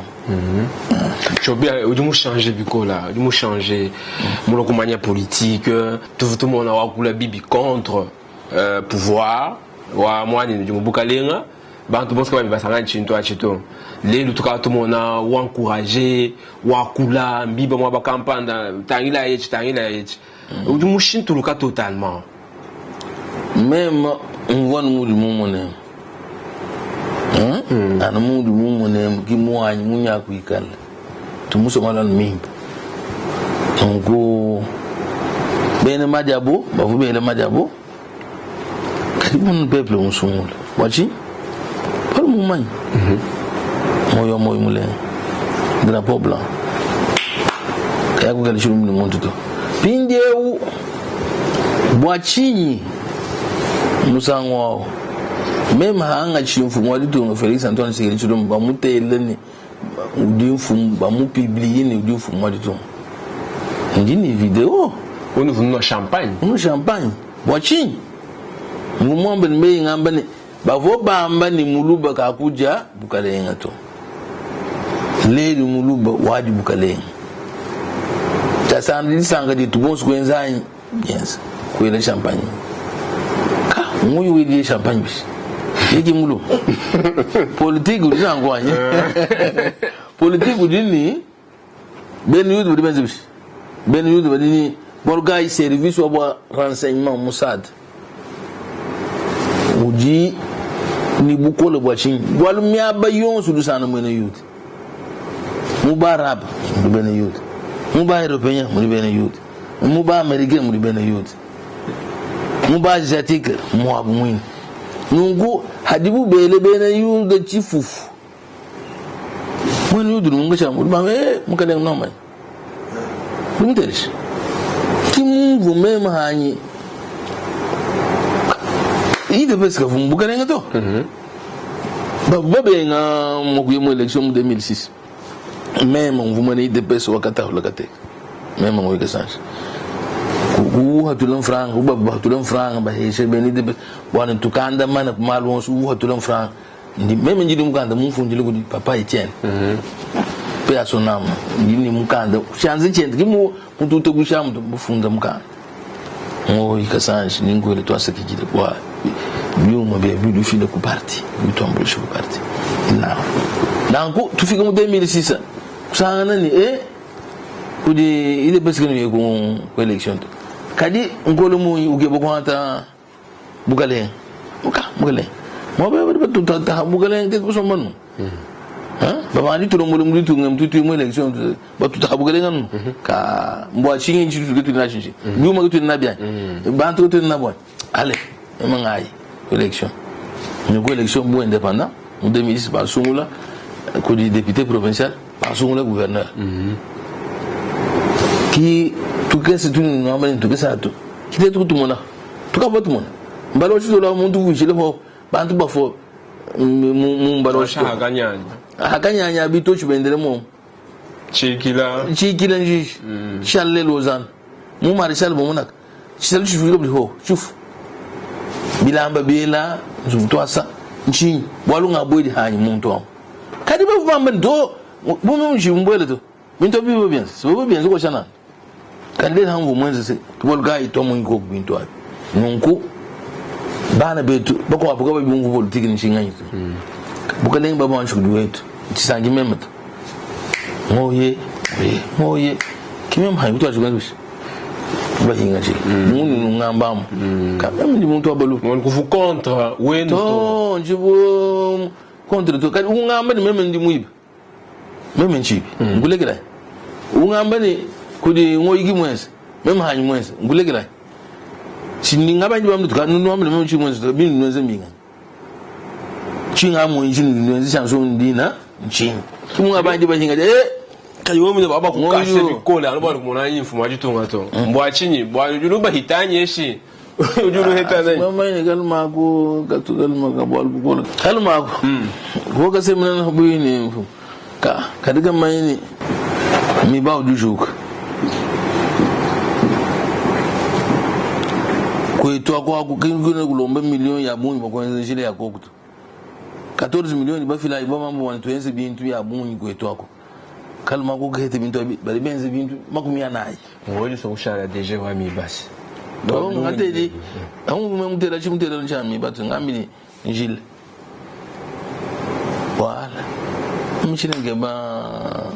Tshobia udi mushange bikola udi mushange mula kumanya politique tuvu tumona wakula bibi contre euh, pouvoir wa muanenu udi mu bukalenga bantu bonso kababi basangana tshintu atshi to lelu tukala tumona wa encourager wakula mbiba muaba kampanda tangila etshi tangila etshi udi mushintuluka totalement. Meme mvua anu mudi mumone hmm? Anu mudi mumone ki muanyi munya kuikala tumusoma anu mimpe nunku bena madiabu bavua bela madiabu kadi munu peuple musungula bua tshinyi bualu mumanye moyo wa moyo mulenga drapeau blanc kayakukala tshilumbu ne muntu to mpindieu bua tshinyi musangu wawu meme hangatshi mfumu wa ditunga Felix Antoine Tshisekedi Tshilombo bamutele ne udi mfumu bamupublie ne udi mfumu wa ditunga ndi ne video unuvunua champagne unu champagne bua tshinyi ngumuambe ne meyi ngamba ne bavua bamba ne muluba kakudia bukalenga to lelu muluba wadi bukalenga tasanda disanka dietu bonso kuenzanyi Yes. Kuela champagne. Ka nguyu wedi champagne bisi. Yeki mulu. Politique udi nangwanye. Politique udi ni ben yudu badi benze bisi. Ben yudu badi ni Bualu kayi service wa bua renseignement Mossad udi ne bukole bua tshinyi? Bualu miaba yonso udi usangana muena Yuda. Mu ba Arabe mudi bena Yuda, mu ba Européen mudi bena Yuda, mu ba Américain mudi bena Yuda, mu ba Asiatique muabu muine. Nunku hadibu bele bena Yuda tshifufu, muena Yuda udi munkatshi udi bamba eh, mukalenge nuamanya udi ki mumvu meme hanyi UDPS kavua mu bukalenge to. Bavua babenga mua kuya mu election mu 2006. Meme mvua muena UDPS wa katahula kateka. Meme ngoyi kasanji. Kuhatula mfranga, kubatula mfranga baheshe bena UDPS bwana tukanda mana ku malu onso uhatula mfranga. Ndi meme ndi mukanda mumfundile kudi papa Etienne. Pe asonama ndi ni mukanda tshianza tshiende ki mu mutute kushamu bufunda mukanda. Ngoyi kasanji ni ngwele twasakidile bua byuma bia bidufile ku parti bituambuluisha ku parti. Na nanku tufika mu 2006 kusangana ni eh kudi ile pesi kenu ku ku election to. Kadi nkolo munyi ukeba kuhata bukalenge muka bukalenge mwabe badi batutata bukalenge ke kusomba nu babandi tulombole mu ditunga mututu mu election batutaha bukalenge nu ka mbwa tshingi ntshitu ke tuli natshi nshi biuma ke tuli nabia bantu ke tuli nabo ale emangayi election ni election bu indépendant mu 2010 basungula kudi député provincial basungula gouverneur ki tukese tuli namba ni tukese atu kite tukutumona tukavua tumona mbala wachitola muntu vuishileho bantu bafo mu mbala wachitola Hakanyanya. hakanyanya bitochi bendele mo Chikila. chikila njiji challe lozana mu marshal bomonaka chisalo chifika buli ho chufu bilamba biela nzubu twasa nchinyi bwalu ngabweli hanyi muntu amu kadi bavu bamba ndo bunu njimbwele to bintu bibo byenze sibo byenze koshana kandi hamvu mwenze se tubol gai to mungi ko bintu abi nunku bana betu bakwabuka babungu politiki nshinganyi to bukalenge baba wanshukudi wetu chisangi meme to ngoye ngoye ngoye kimwe mhayi kutwa chikwenzi bahinga chi munu nungambamo kameme ndi muntu wabalu Mon kuvu contre wenu to. to njibu contre to kadi ungamba ni meme ndi mwiba meme nchibi ngulekela ungamba ni kudi ngoyiki mwense meme hanyi mwense ngulekela chindinga banji bamdu ka nunu amle meme chi mwense to binu nwenze mbinga chinga mwenzi nwenze chanso ndina nchinyi kimunga banji bahinga eh Kadi wewe baba kukase Ngoyo. bikole anu bwana kumona nyi mfumo ajitunga to. Mbwa chinyi bwa julu bahitanye eshi. Ujulu heta nani. mama ne kalma ko katu kalma ka bol bol kalma ko ko ka se mena bu ne ka ka diga mai ne mi ba du juk kuitwa kwa kukingine kulomba milioni ya bungi bakwenza njile ya kokuto 14 milioni bafila ibo mambo wantuenze bintu ya bungi kuitwako kalma ko kete bintu bali benze bintu makumi anayi Ngoyo so kushara DG wa mi basi. Donc ngateli angu mutela chimutela nchami batu ngamini njile. Wala. Mchine ba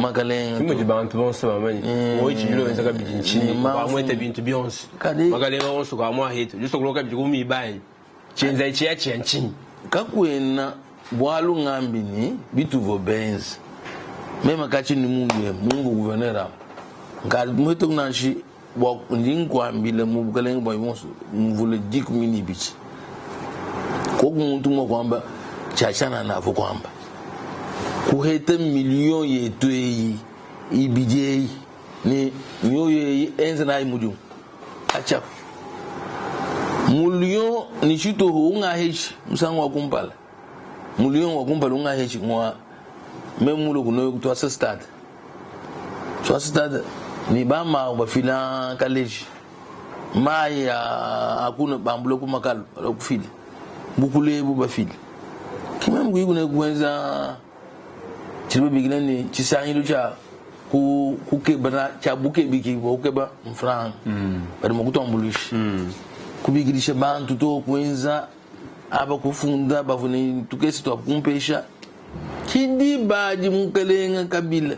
makalenga. Kimwe bantu bonse bamanyi. Ngoyo chijulu wenza kabidi nchini. Bamwete bintu byonse. Kadi Makalenga onse kwa mwa hetu. Juso kuloka bidi kumi banyi. Chenza ichi ya chenchini. kakwena bwalu ngambini bituvo benzi. Mema kachi ni mungu ye mungu gouverneur am. Ngal mweto nashi bwa ndinkwambile mu bukalenge bwa yonso mvule dikumini bichi. Ko muntu mwa kwamba chachana navo kwamba kuheta million yetu eyi ibidi eyi ni mioyo eyi enze nayi mudimu acha mulio ni chitoho ungahechi musango wa kumpala mulio wa kumpala ungahechi mwa memulo kuno kutwasa stade twasa stade ni bama bafila college mai akuna bambulo kumakalo kufili bukulebu bafili kimwe mkuikune kuenza chilibe bigina ni chisanyilu cha ku kukeba na cha bukebiki kukeba mfranga bali mukutwambulisha kubikilisha bantu to kuenza aba kufunda bavune tukesi twakumpesha kidi baji mukalenga kabila.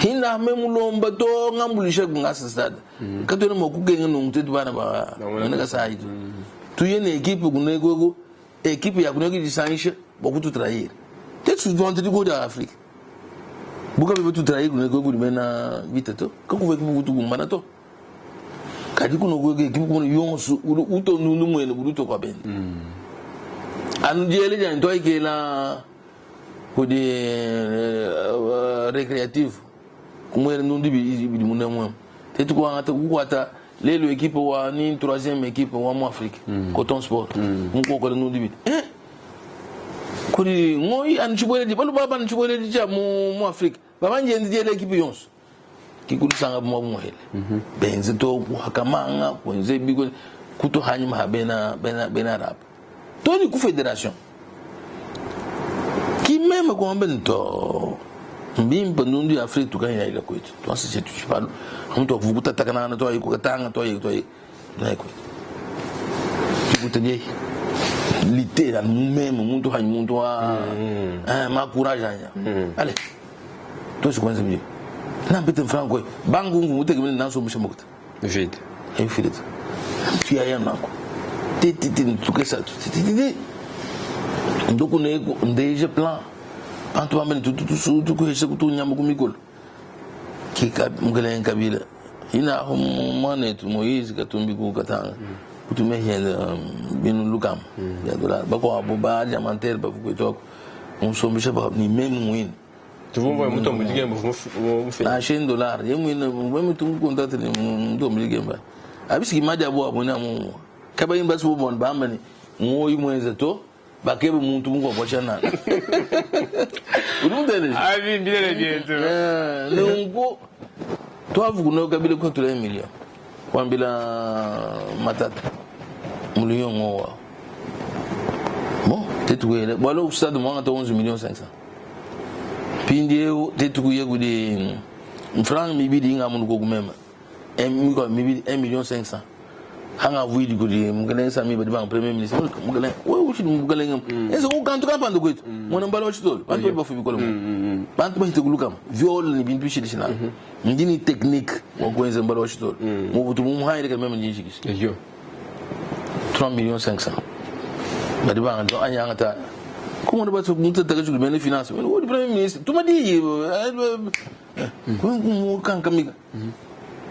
Hina me mulomba to ngambulisha kungasa stade. Katwena mwa kukenga nungu tetu bana ba bena Kasai tu. Tuye ne equipe kuneko equipe ya kuneko disangisha bwa kututrahir. Tetu tuante di koda Afrique. Buka bebe tutrahir kuneko kudi bena vita to. Kakuve kubutu kumbana to. Kadi kuno kweke equipe kuno yonsu uto nundu mwene buduto kwa bende. Anu diele jani toikela kudi recreative kumwere nundu bidi munda mwemu tetu kuangata kukwata lelo equipe wa ni troisième equipe wa mu Afrique Coton Sport mukokole nundu bidi kuri ngoi anu chibweledi balu baba anu chibweledi cha mu mu Afrique babanje ndiele equipe yonso kikulusanga bumwa bumuhele benze to kuhakamanga kwenze biko kuto hanyuma ha bena bena bena rap toni ku federation kimeme kuamba nto mbimpa nundu ya Afrique tukanya ila kwetu twasi chetu chipalo mtu akuvukuta takana na toa ikukatanga toa toa na kwetu kikutenye litera mumeme muntu hanyi muntu wa ma courage anya allez tosi kwanza mjini na mpete franco bangu ngu muteke mimi naso mshamukuta Vide. Ayufileta tuya ya nako te te te tukesa te te te ndoku ne ndeje plan bantu bambene tukuheshe kutunyama kumikolo kika mukelenge kabila ina aho mwanetu Moise Katumbi kukatanga kutumehenda binu lukama ya dollar bakwabo ba diamantere bavukwetwako musombesha ni meme mwini Tuvumva mutombo digembo mufe. Na shen dollar ye mwini meme tungu contact ni mutombo digemba abisiki maji abo abona mu kaba imba sibo bon bamba ni ngoyi mwenza to bakebe muntu mungu akwachana ulumutele Abi bilele bietu. Nungu twavukuno kabile ko tule million kwambila matata million ngowa bon tetuwele bwalo stade mwanga to 11 millions 500 pindi eu tetukuye kudi franc mibidi nga mundu kokumema miko mibidi 1 million 500 hanga vuidi kudi mukelenge sami badi bang premier ministre mukelenge we uchi mukelenge enzo ku kantu kapando kwetu mwana mbalo wa chitolo bantu bafu bikolo bantu bahite kulukama viol ni bintu shili shina ndini technique wa kwenza mbalo wa chitolo mu butu mu haire kama mimi njishikisha Yo. 3 millions 500 badi bang do anya ngata comment on va se monter ta que je finance le premier ministre tout m'a dit ko kan kamika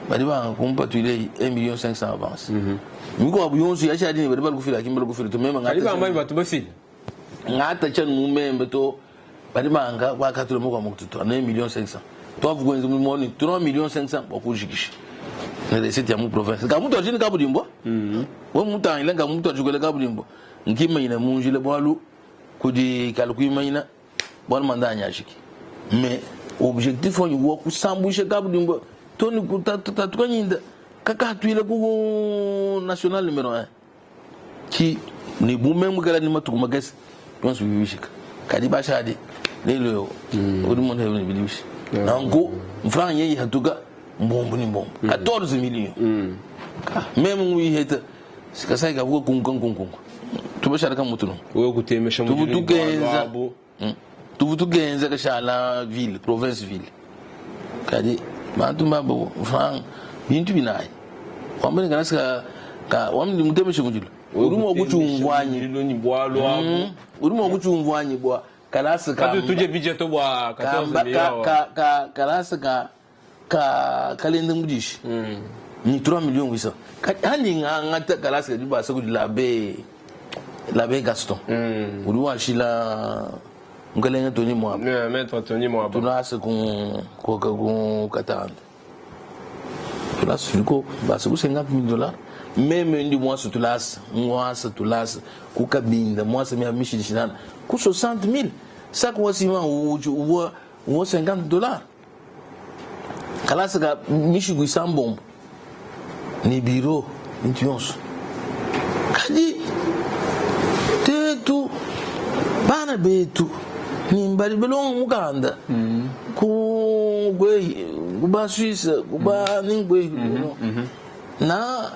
badi bang kumpa tuile 1 million 500 avance miko abu yonsu ya shadi ni badi bal kufila kimbal kufila to mema Kali ngata ba mai batu bafila. Ngata chan mu membe to badi banga kwa katule mko mkututo 1 million 500 to avu kwenza mu moni 3 millions 500 kwa kujikisha ne recette ya mu province ka mutu ajini kabulimbo we mutu angile ka mutu ajukole kabulimbo nkima ina munjile bwalu kudi kalkuima ina bwalu mandanya ashiki mais objectif on wa kusambusha kabulimbo toni kutatukanyinda kaka tuile ku national numéro 1 ki ni bume mukala ni matuku magesi yonso bibishika kadi bashadi lelo uri muntu hebone bilibishi nanko mfranga yeyi hatuka mbombo ni mbombo 14 millions meme nguyiheta sikasai kavuka kunka nkunkunku tubashara kamutuno Wewe kutemesha tuvutugenza tuvutugenza kashala ville province ville kadi bantu mbabo franga bintu binayi wambene kana sika ka wamni mutemeshe mujilo urimo kuchungwanyi ni bwalo abu. Urimo kuchungwanyi bwa kalasi ka Kadu tuje budget bwa 14 ka millions. ka ka kalasi ka ka kalende mudishi ni 3 millions wisa hani nga ngata kalasi ka ba sa ku labe labe Gaston uri washila ngalenge toni mwa Ne maître Tony Mwaba. tunase ku ku ku katanda tulasi tuliko basi ku 50 000 dollars meme ndi mwasi tulasi mwasi tulasi kukabinda mwasi mia mishilishilana ku 60 000 saka wasima uwa uwa 50 dollars kalasi ka mishiku isambombo ni biro nti yonso kadi tetu bana betu nimbali belonga mukanda ku gwe kuba Suisse kuba ningwe na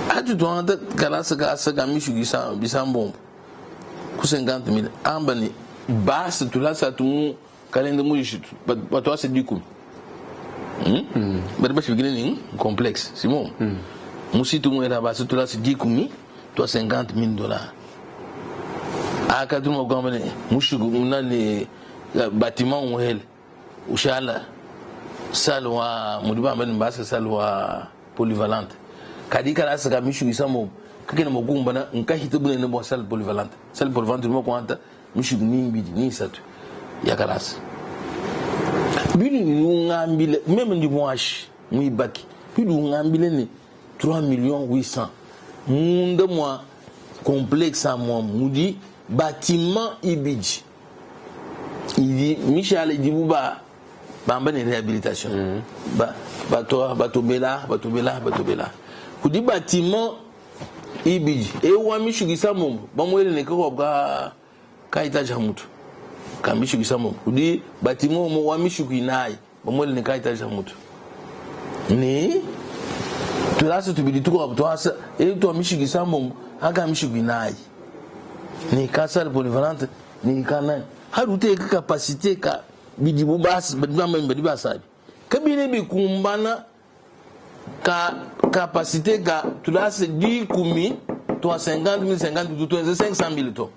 ati tuangata kalasa ka asa ka mishiku isambombo ku 50 000 amba ni basi tulasa tu Kalende mujishitu batuase dikumi Badi bashibikile ni complexe simo Musitu mwela basi tulasi dikumi twa 50 000 dollars aka tuma kwamba ne mushiku nani bâtiment mwele ushala salle wa mudi bamba ni basa salle wa polyvalente kadi kala saka mishu isamo kakene mokumbana nkahita bunene bwa salle polyvalente salle polyvalente mo kwanta mishu ni mbidi ni satu ya kalasa bili ungambile même ndi mwashi mwibaki bili ungambile ni 3 millions 800 munda mwa complexe mwa mudi bâtiment ibiji idi mishale dibuba bamba ni réhabilitation ba bato batobela batobela batobela kudi bâtiment ibiji ewa mishugisa mombo bamwele ne ko ka ka itaja mutu ka mishugisa mombo kudi bâtiment mo wa mishuku inai bamwele ne ka itaja mutu ni tulasa tubidi tuko twasa e to mishugisa mombo aka mishuku inai ni ka salle polyvalente ni ka nani hari uteka capacité ka bidibu basi badi badi basabi kabine bikumbana ka capacité ka tulase dikumi to 50 000 50 000 to 500 000 to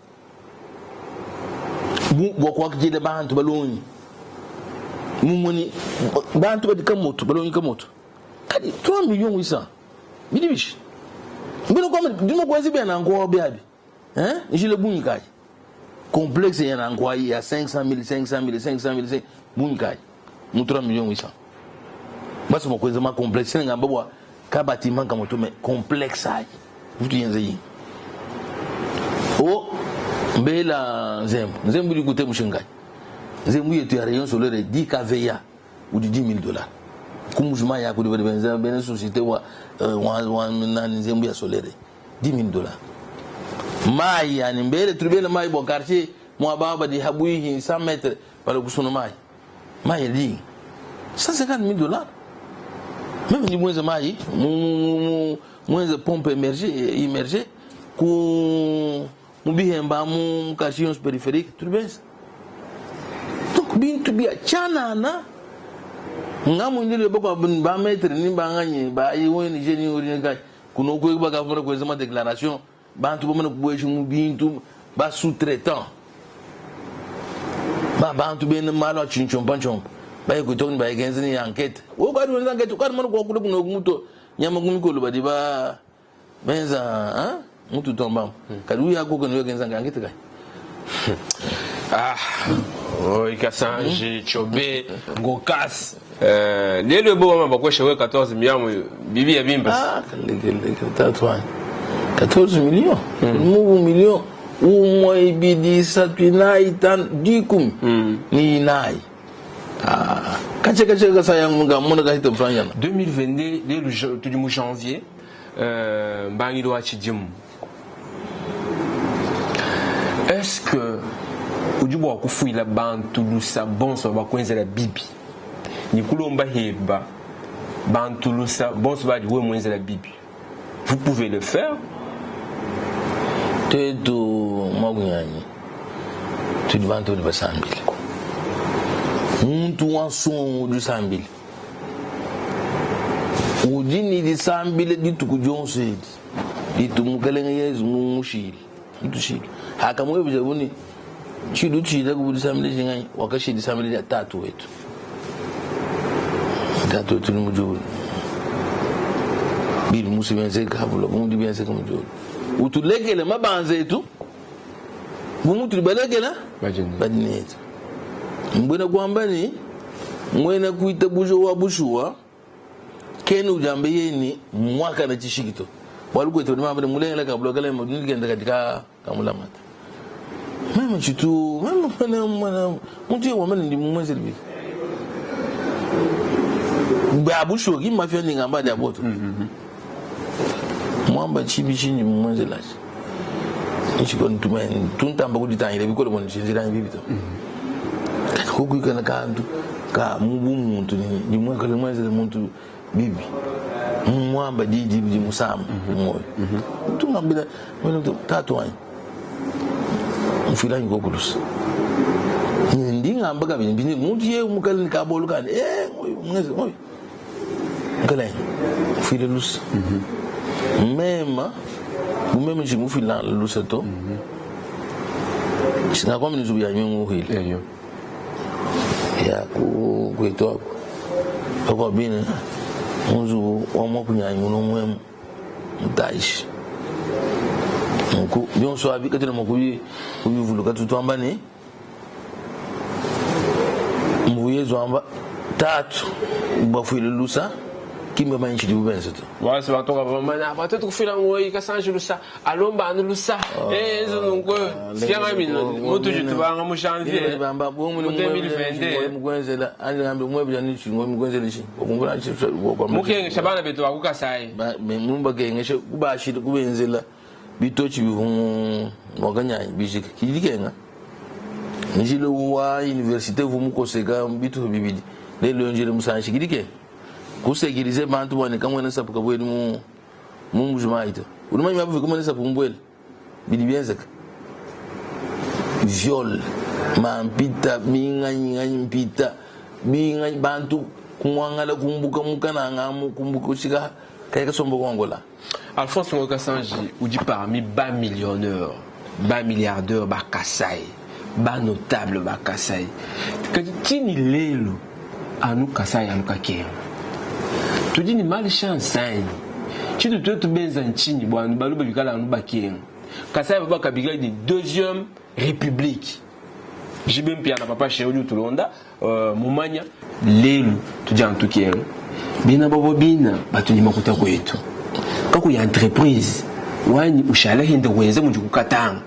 bu bwakwakijile bantu balonyi mumoni bantu badi kamoto balonyi kamoto kadi 3 millions 800 bidi bishi mbino kwa dimo kwenzi bia na ngwa biabi hein njile bunyi kai complexe ya na ngwa ya 500 000 500 000 500 000 bunyi kai mu 3 millions 800 basi mokwenza ma complexe ngamba bwa ka bâtiment kamoto mais complexe ai vutu yenze yi o mbela nzembo nzembo likute mushingai nzembo yetu ya rayon solaire 10 kVA ou de 10 000 dollars kumujuma ya kudi benza bene société wa wa wa nani nzembo ya solaire 10 000 dollars mai yani mbele tribele mai bo quartier mwa baba di habui 100 mètres bala kusuna mai mai li 150 000 dollars même ni mwenze mai mwenze pompe immergée immergée ku mubihemba mu quartier périphérique tout bien donc bintu bia chanana nga mundile boko ba maître ni banganye ba yi ONG ni ONG kai kuno ko ba ka fara ko zama déclaration bantu bomana kubwesha mu bintu ba sous-traitant ba bantu bene malo achinchompa chompa ba ikuto ni ba igenzi ni enquête wo kwa ni enquête kwa mano kwa kuno kuno muto nyama kumikolo badi ba benza hein mutu tomba kadu ya ko kono genza enquête kai Ah, oi Kasanji, Chobe, Ngokas. Lelo bo mama bakwesha we 14 millions bibi ya bimba. Ah, tatu 14 millions. Mubu million umwe ibidi isatu inayi itanu dikumi ni inayi. Ah, kache kache kasa yangu nga mona kahita mfanyana. 2022 lelo tudi mu janvier mbangilo wa chidimu. Est-ce que udi bwa kufuila bantu lusa bonso bakwenzela bibi nikulomba heba bantu lusa bonso badi we mwenzela bibi vous pouvez le faire Tetu mwakunyanyi tudi bantu badi basambile muntu wansongo udi usambile udi ni disambile dituku dionso edi ditu mukelenge yezu mumushile mutushile hakamwebuja buni chidu chile kubudisambile chinganyi wakashidisambile dia tatu wetu tatu wetu ni mujulu bili musi benzeka habula bumundi benzeka mujulu utulekele mabanza etu bumutu libalekela badineta mbwena kwamba ni mwena kuita bujo wa bushuwa kene ujambe yeni mwaka na chishikito walukwete ni mabale mulengela kabula kale mudinigenda katika kamulamata meme chitu meme mwana mwana muntu ye wamene ndi mumwezi libi ba bushuwa ki mafia ni ngamba dia boto mwamba chibi chini mumwezi lachi nchiko ntuma tuntamba kuditangire bikolo bono chinzira bibito kati kokwikana kantu ka mubu muntu ni nimwekale mwezele muntu bibi mwamba didi di musama moyo tungambila mwene tatu wanyi mfilanyi kokulusa Ndi ngamba kabidi mpindieu muntu yeye mukale ne kabolu kani eh ngeze oyo mukalenge mfuile luse mema bu meme nshi mufila luse to sinakwambi nzubu ya nyungu hile ya ku kwetu ako ako bine munzubu wa mwakunyanyi muno mwemu mutaishi nunku bionso abi katuena mua kubivuluka tutuamba ne mbu yezu amba tatu bafuile lusa kimba manyi tshidibu benza to Wasi batoka bamana batoto kufila ngoi kasanji lusa alomba anu lusa eh enzo nunku sianga mino mutu jitubanga mu janvier bamba mu 2022 mukwenzela anje ngambe mwebya ni chingo mukwenzela chi okumbula chi mukengesha bana betu bakukasai mubakengesha kubashira kubenzela bitochi bivu mwakanyanyi bishika kidikenga njile wa université vu mukoseka bitu bibidi lelo njile musanshi kidikenga kusekirize bantu bwane kamwene sapuka bweli mu mu mujuma ito ulimanyi mabuvi kumwene sapu mbweli bidi bienzeka viol mampita binganyinganyi mpita binganyi bantu kumwangala kumbuka mukananga kumbuka kushika kaya kasomba kuangola Alphonse Ngoy Kasanji udi parmi ba millionnaire ba milliardaire ba Kasai ba notable ba Kasai kadi tini lelo anu Kasai anu kakenga tudi ni malchance anyi tshitu tuetu benza ntshinyi bua anu baluba bikala anu bakenga Kasai baba kabikila ni deuxième république JB Mpiana papa chéri udi utulonda uh, mumanya lelu tudi anu tukenga bena babo bina batu ni makuta kwetu kakuya entreprise wanyi ushala hende wenze mudi kukatanga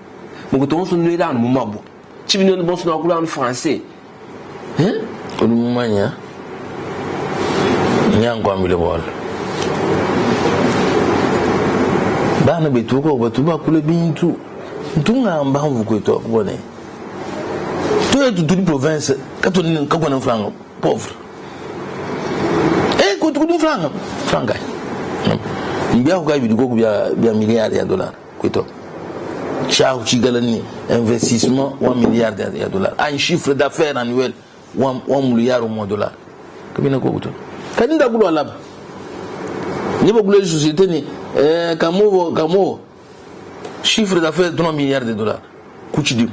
mukuta onso nwela anu mumabua tshibi nwenu bonso nwakula anu français hein? Udi mumanya nyankuambile bualu bana betu bakuabu batu bakula bintu ntungamba mvu kwetu akubone tuetu tudi province katuni kakuna mfranga pauvre eh kutu kudi mfranga franga mbyaku kayi bidi koku bya bya milliard ya dollar kwetu chahu chigala ni investissement wa milliard ya, ya dollar un chiffre d'affaires annuel wa, wa milliard au moins dollar kabina koku to kadi ndakulu alaba nibo kule société ni eh, kamovo kamovo chiffre d'affaires 3 milliards de dollars kuchidimu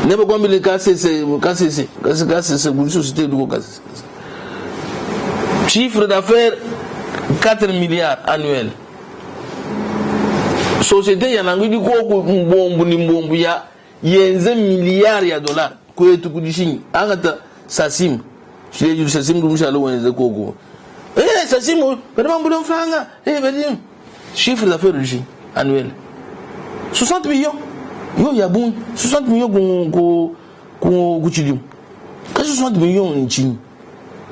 nebe kwambile kasese kasese kasese kuli société duko kasese chiffre d'affaires 4 milliards annuel société ya nangu idi koku mbombu ni mbombu ya yenze milliard ya dollar kwetu kudishinyi angata sasim shileju sasim kumushalo wenze koku eh sasim bari bambule mfranga eh bari chiffre d'affaires du annuel 60 millions yo ya bon 60 millions ku ku ku ku chidimu ka 60 millions nchini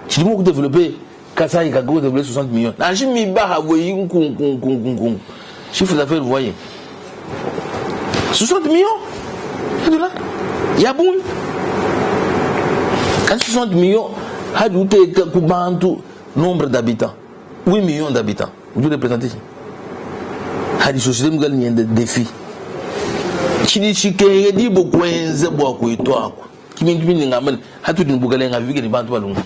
chidimu ku développer Kasai ka ku développer 60 millions na shi mi ba ha voyi ku ku ku ku ku chiffre d'affaires vous voyez 60 millions de dollars ya bon ka 60 millions hadi uteka ku bantu nombre d'habitants 8 millions d'habitants udi représenter hadi société mukali nyende défi tshidi tshikengedibua kuenza bua kuetu aku kibintu bindi ngamba ne hatudi ne bukalenga bivike ne bantu balungu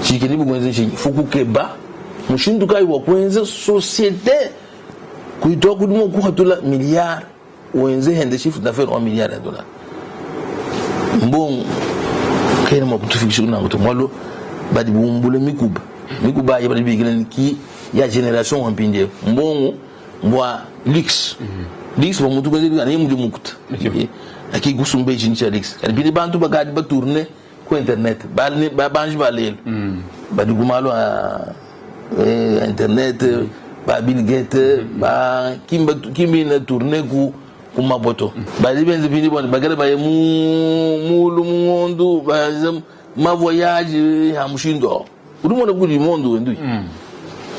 tshikengedibua kuenza ntshinyi fukukeba mushindu kayi wa kuenza société kuetu aku udi mua kuhatula milliard wenze hende chiffre d'affaires wa milliard ya dollar mbongo kena mua kutufikisha kunangu to mwalo badi bumbule mikuba mikuba ayi badi bikila ki ya generation wa mpindieu mbongo mbwa luxe luxe bua muntu kwenze anaye mudi mukuta aki kusumba echintu cha luxe kadi bidi bantu bakadi batourne ku internet babanji ba lelu badi ku malu a eh, internet ba Bill Gates ba kimba kimbina tourne ku ku maboto badi benze bindi boni bagala baye mu mulu mu ngondu baze ma voyage ya mushindo uri mona kuri mondo wendu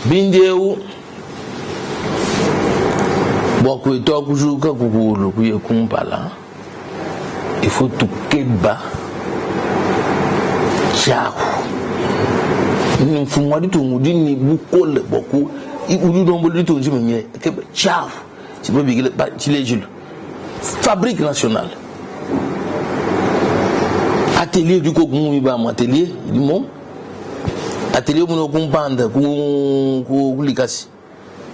bindeu bua kuetu akujuka kukulu kuye kumpala il faut tukeba tshiaku mfumu wa ditunga udi ne bukole bua ku udi ulombola ditunga dimanyine keba tshiaku tshibabikila tshilejilu fabrique nationale. Atelier udi koku mu miba mu atelier idi mo atelier mune kumpanda ku ku ku likasi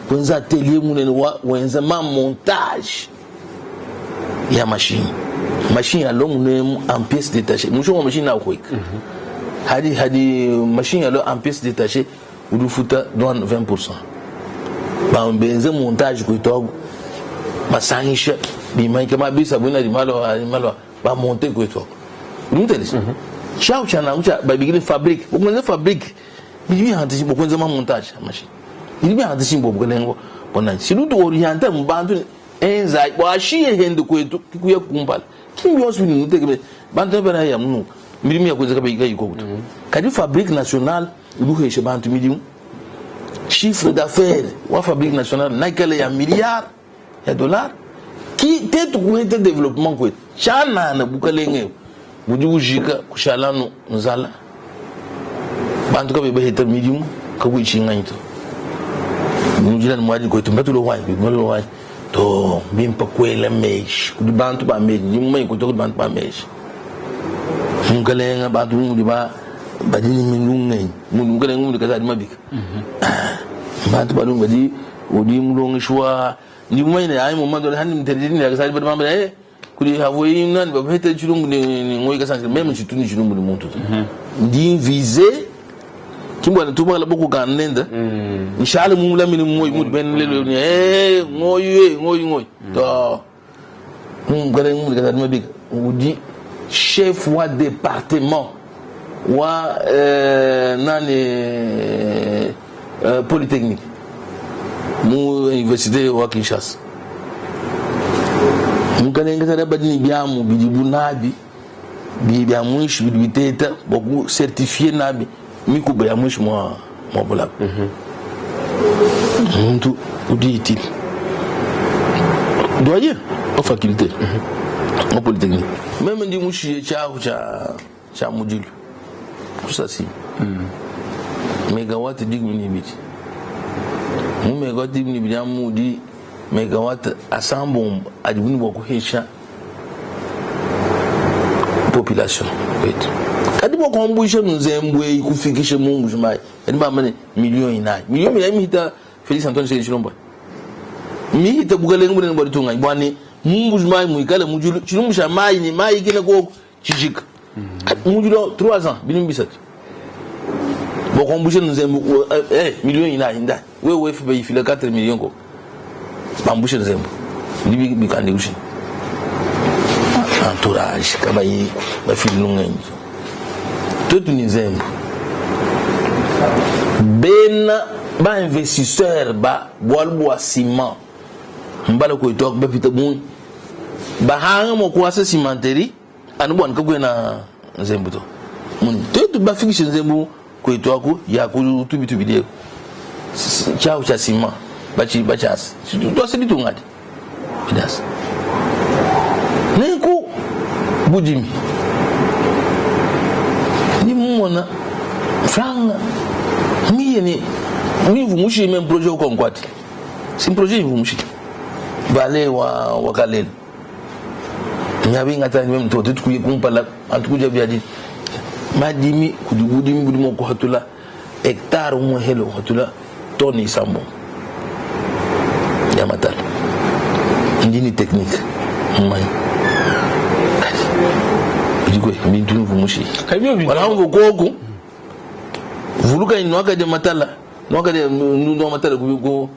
kuenza atelier munene wa wenza ma montage ya machine machine ya lo mune en pièces détachées musho wa machine na kuika mm -hmm. hadi hadi machine ya lo en pièces détachées udi ufuta douane 20% Ba benze montage kuetu basangisha bimanyika mabisa bwina di malwa malwa ba monter kwetu ako udi mutelesha tshiawu tshia nanku tshia babikile fabrique bokuenza fabrique bidi bihantishi bokuenza ma montage ya machine bidi bihantishi mbo bukalengo bona silutu orienter mu bantu enza bwashiye hende kwetu kikuya kumpala kimbi yonso bidi nutekeme bantu bana ya munu milimu ya kuenza kabayi kayi kokutu kadi fabrique nationale udi uhesha bantu milimu chiffre d'affaires wa fabrique nationale naikale ya milliard ya dollar ki tetu kuheta development kwetu tshianana bukalenge budi bujika kushalanu nzala bantu kabe baheta midimu kakuitshinganyi to nujila ni mwadi kwetu mbatulo wanyi mbatulo wanyi to mbimpa kwela meji kudi bantu ba meji ndi mumanye kwetu kudi bantu ba meji mukalenga bantu mudi ba badi ni milungenyi mudi mukalenga mudi kazadi mabika bantu balungu badi udi mulongeshi wa ndi mumanye ne ayi mumando hani mtelejini ya kasali badi bamba eh kuli havoyi nani bapete chilumbu ni ni ngoi kasange meme chituni chilumbu ni muntu ndi vise kimbwa tuma la boko kanenda nshale mumula mini moyi mudi ben lelo ni eh ngoyi eh ngoyi ngoyi to mungale mudi kasali mabika udi chef wa département wa euh, nani euh, polytechnique mu université wa Kinshasa mukalenge sada badi ne biamu bidibu nabi bia muinshi bidi biteta bua ku certifier nabi mikuba ya muinshi mua mua bulaba muntu udi utile doyen wa faculté wa polytechnique meme ndi mushiye tshiahu tshia tshia mudilu kusasi megawatt dikumi ne ibidi mu megawatt dikumi ne ibidi amu mudi megawatt asambombo adibu ne bua kuhesha population wetu kadi bua kuambuisha nzembu eyi kufikisha mu Mbuji-Mayi kadi bamba ne million inayi million inayi mihita Felix Antoine Tshisekedi Tshilombo mihita bukalenge bunene bua ditunga bua ne mu Mbuji-Mayi muikale mudilu tshilumbu tshia mayi ne mayi kena kuoku tshijika mudilu 3 ans bidimu bisatu bua kuambuisha nzembu eh, million inayi nda wewe wefe bayifila 4 million ko bambushe nzembu bidi bikandikisha entourage kabayi bafili lungenyi twetu ni nzembu bena ba investisseur ba bualu bua ciment mbala kwetu bapita bungi bahanga mua kuasa cimenterie anu bua kakuena nzembu to muni twetu bafikishe nzembu kwetu aku ya ku tubitubi dieku tshiahu tshia ciment bachi bachiasa twase ditunga di bidasa nenku budimi ni mumona franga miye ni mivu mushi meme projet ukonkwati si projet ivu mushi bale wa wakalela nyabinga tani meme to tukuye kumpala antukuja biadi madimi kudi budimi budi mua kuhatula hectare umwe helo hatula tone isambo ya matala ndini technique mmanyi kadi bidikwe bintu mvumushi wala mvu koku vuluka nwakade matala nwakade nundu matala ku ku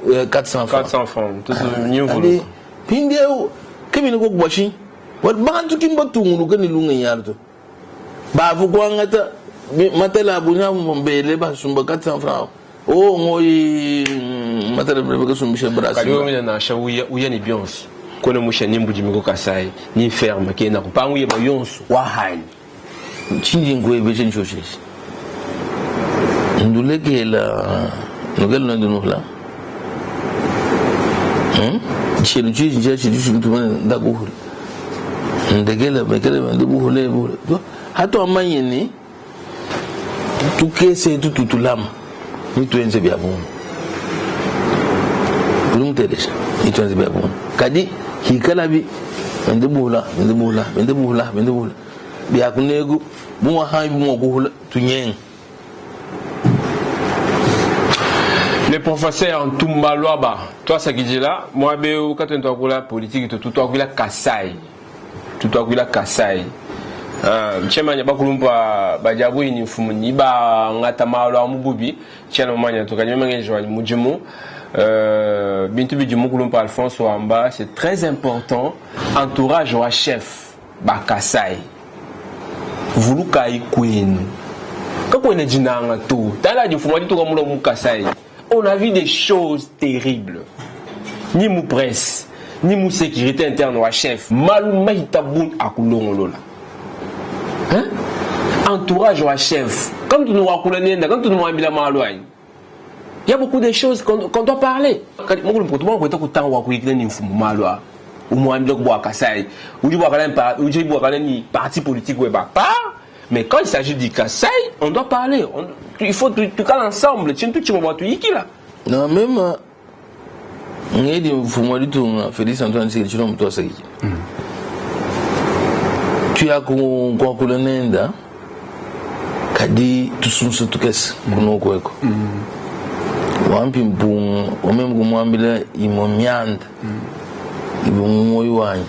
400 francs 400 francs tutu nyimvuluka pindiewu kebini kokubwashi wal bantu kimba tunguluka ni lunga yarto bavu kwangata matala abunya mbele basumba 400 francs o ngoyi matala bebe kasumbisha brasi kadi wewe nasha uya uya ni bionso kone musha ni mbuji miko kasai ni ferme kena kupangu ye bayonso wahani chinji ngwebe chinchochesi ndulekela nukela nandinola chelu chichi chachi chitumane ndakuhula ndekela bekele ndikuhule buhule hatu amanye ni tukese tututulama nitwenze bya bungi uli mutelesha nitwenze bya bungi kadi hikalabi bende buhula bende buhula bende buhula bende buhula. Bia kuneku bumwa hanyi bumwa kuhula tunyenga. Le professeur Ntumba Luaba, toi ça qui dit là, moi be quand tu la politique tu tu la Kasai. Tu la Kasai. Nchemanya bakulumpa bajabu ni mfumu ni ba ngata malo amububi chana manya to kanyama ngejo mujimu bintu bidi mukulumpa Alphonse Wamba, c'est très important entourage wa chef ba Kasai. Vulukai kwenu. Kakwena jinanga tu. Tala di mfumu adi tuka mulo mu Kasai. On a vu des choses terribles. Ni mu presse, ni mu sécurité interne wa chef. Malu mahita bun akulongolola. Hein? Entourage wa chef. Quand tu nous racontes nenda, quand tu nous ambila malu ayi. Il y a beaucoup de choses qu'on doit parler. Mukulu mputu mwa kweta kutangwa kuikile ni mfumu malu a. Umwambile kubwa Kasai. Uji bwa kala pa, uji bwa kala ni parti politique ouais ba pas. Mais quand il s'agit du Kasai, on doit parler. Il faut tout, tout cas ensemble. Tiens, tout tu vas tout yiki là. Non, même ngedi mfumu wa ditunga Félix Antoine Tshisekedi Tshilombo to asaki. Tu ya ku kwa kulenenda kadi tusunsu tukese kuno kweko. Wampi mpungu wamem kumwambila imo myanda. Ibo mwoyo wanyu.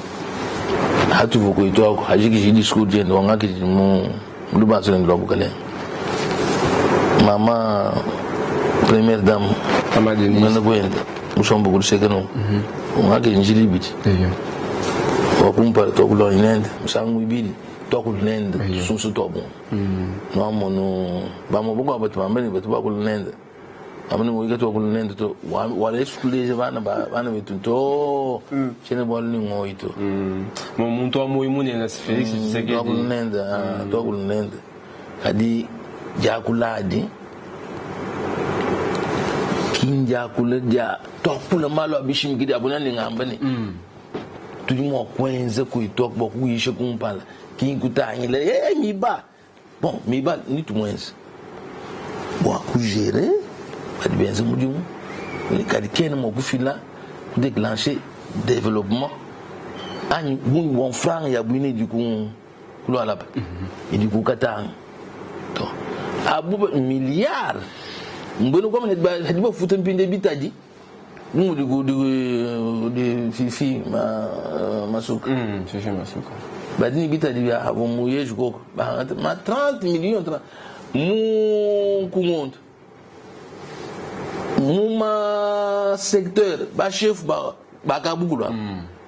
Hatu vukuitwa hajiki discours jendo wangaki mu lubanzo ndo bukale. Mama première dame Mama Denise. Mwana kwenda musombo kuliseka no. Ungake njili biti. Wakumpa tokula inende musangu ibili tokula nende sunsu tobo. No mono ba mo boko abatu bambeni batu bakula nende. Amene mo ikatu bakula nende to wale skuleze bana ba bana betu to. Chene bwalo ni ngoito. Mo muntu wa moyo munene Félix Tshisekedi. Tokula nende, tokula nende. Kadi jakuladi kinja kula ja tokula malo abishimikidi abona ni ngamba ni. Tudi mo kwenze kuitwa kwa kuisha kumpala kinkutangile miba. Bon miba ni tumwenze. Bwa kujere badi benze mudimu. Ni kadi kene mo kufila déclencher développement. Ani bungi bon franc ya buine du ku kulwa lapa. Idi ku katanga. To abu milliard mbona kwa mene hadi ba futa mpinde bitadi. Mu di ku di di fifi ma masuka. Fifi masuka. Badini bitadi ya abo mu yeju koko. Ba ma 30 millions 30 mu ku ngondo. Mu ma secteur ba chef ba ba kabukulwa.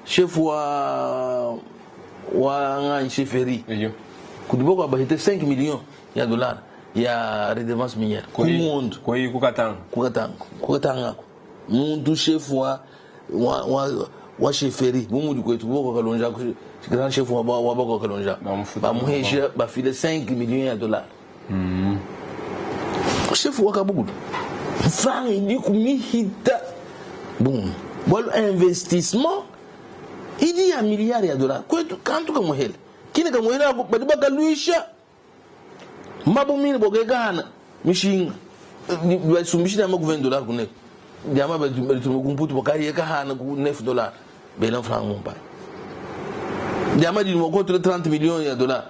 Chef wa wa ngai chefferie. Iyo. Kudiboko ba hite 5 millions ya dollars ya redevance minière. Ku ngondo. Koi kukatanga. Kukatanga. Kukatanga. Muntu chef wa wa wa wa chefferie. Mumu di kwetu boko kalonja grand chef wa wa boko kalonja. Ba mfuta. Ba muhesha ba file 5 millions ya dollars. Chef wa kabugulu. Franc idi kumihita. Bon, bwalo investissement idi ya milliards ya dollars. Kwetu kantu kamuhele. Kine kamuhele ako badi bakaluisha. Mabo mine bogegana mishinga. Basumbishina ama ku 20 dollars kune. Diama ba tu kumputu bakari yeka hana ku 9 dollars. Bela franc mumpa. Diama di mo contre 30 millions ya dollars.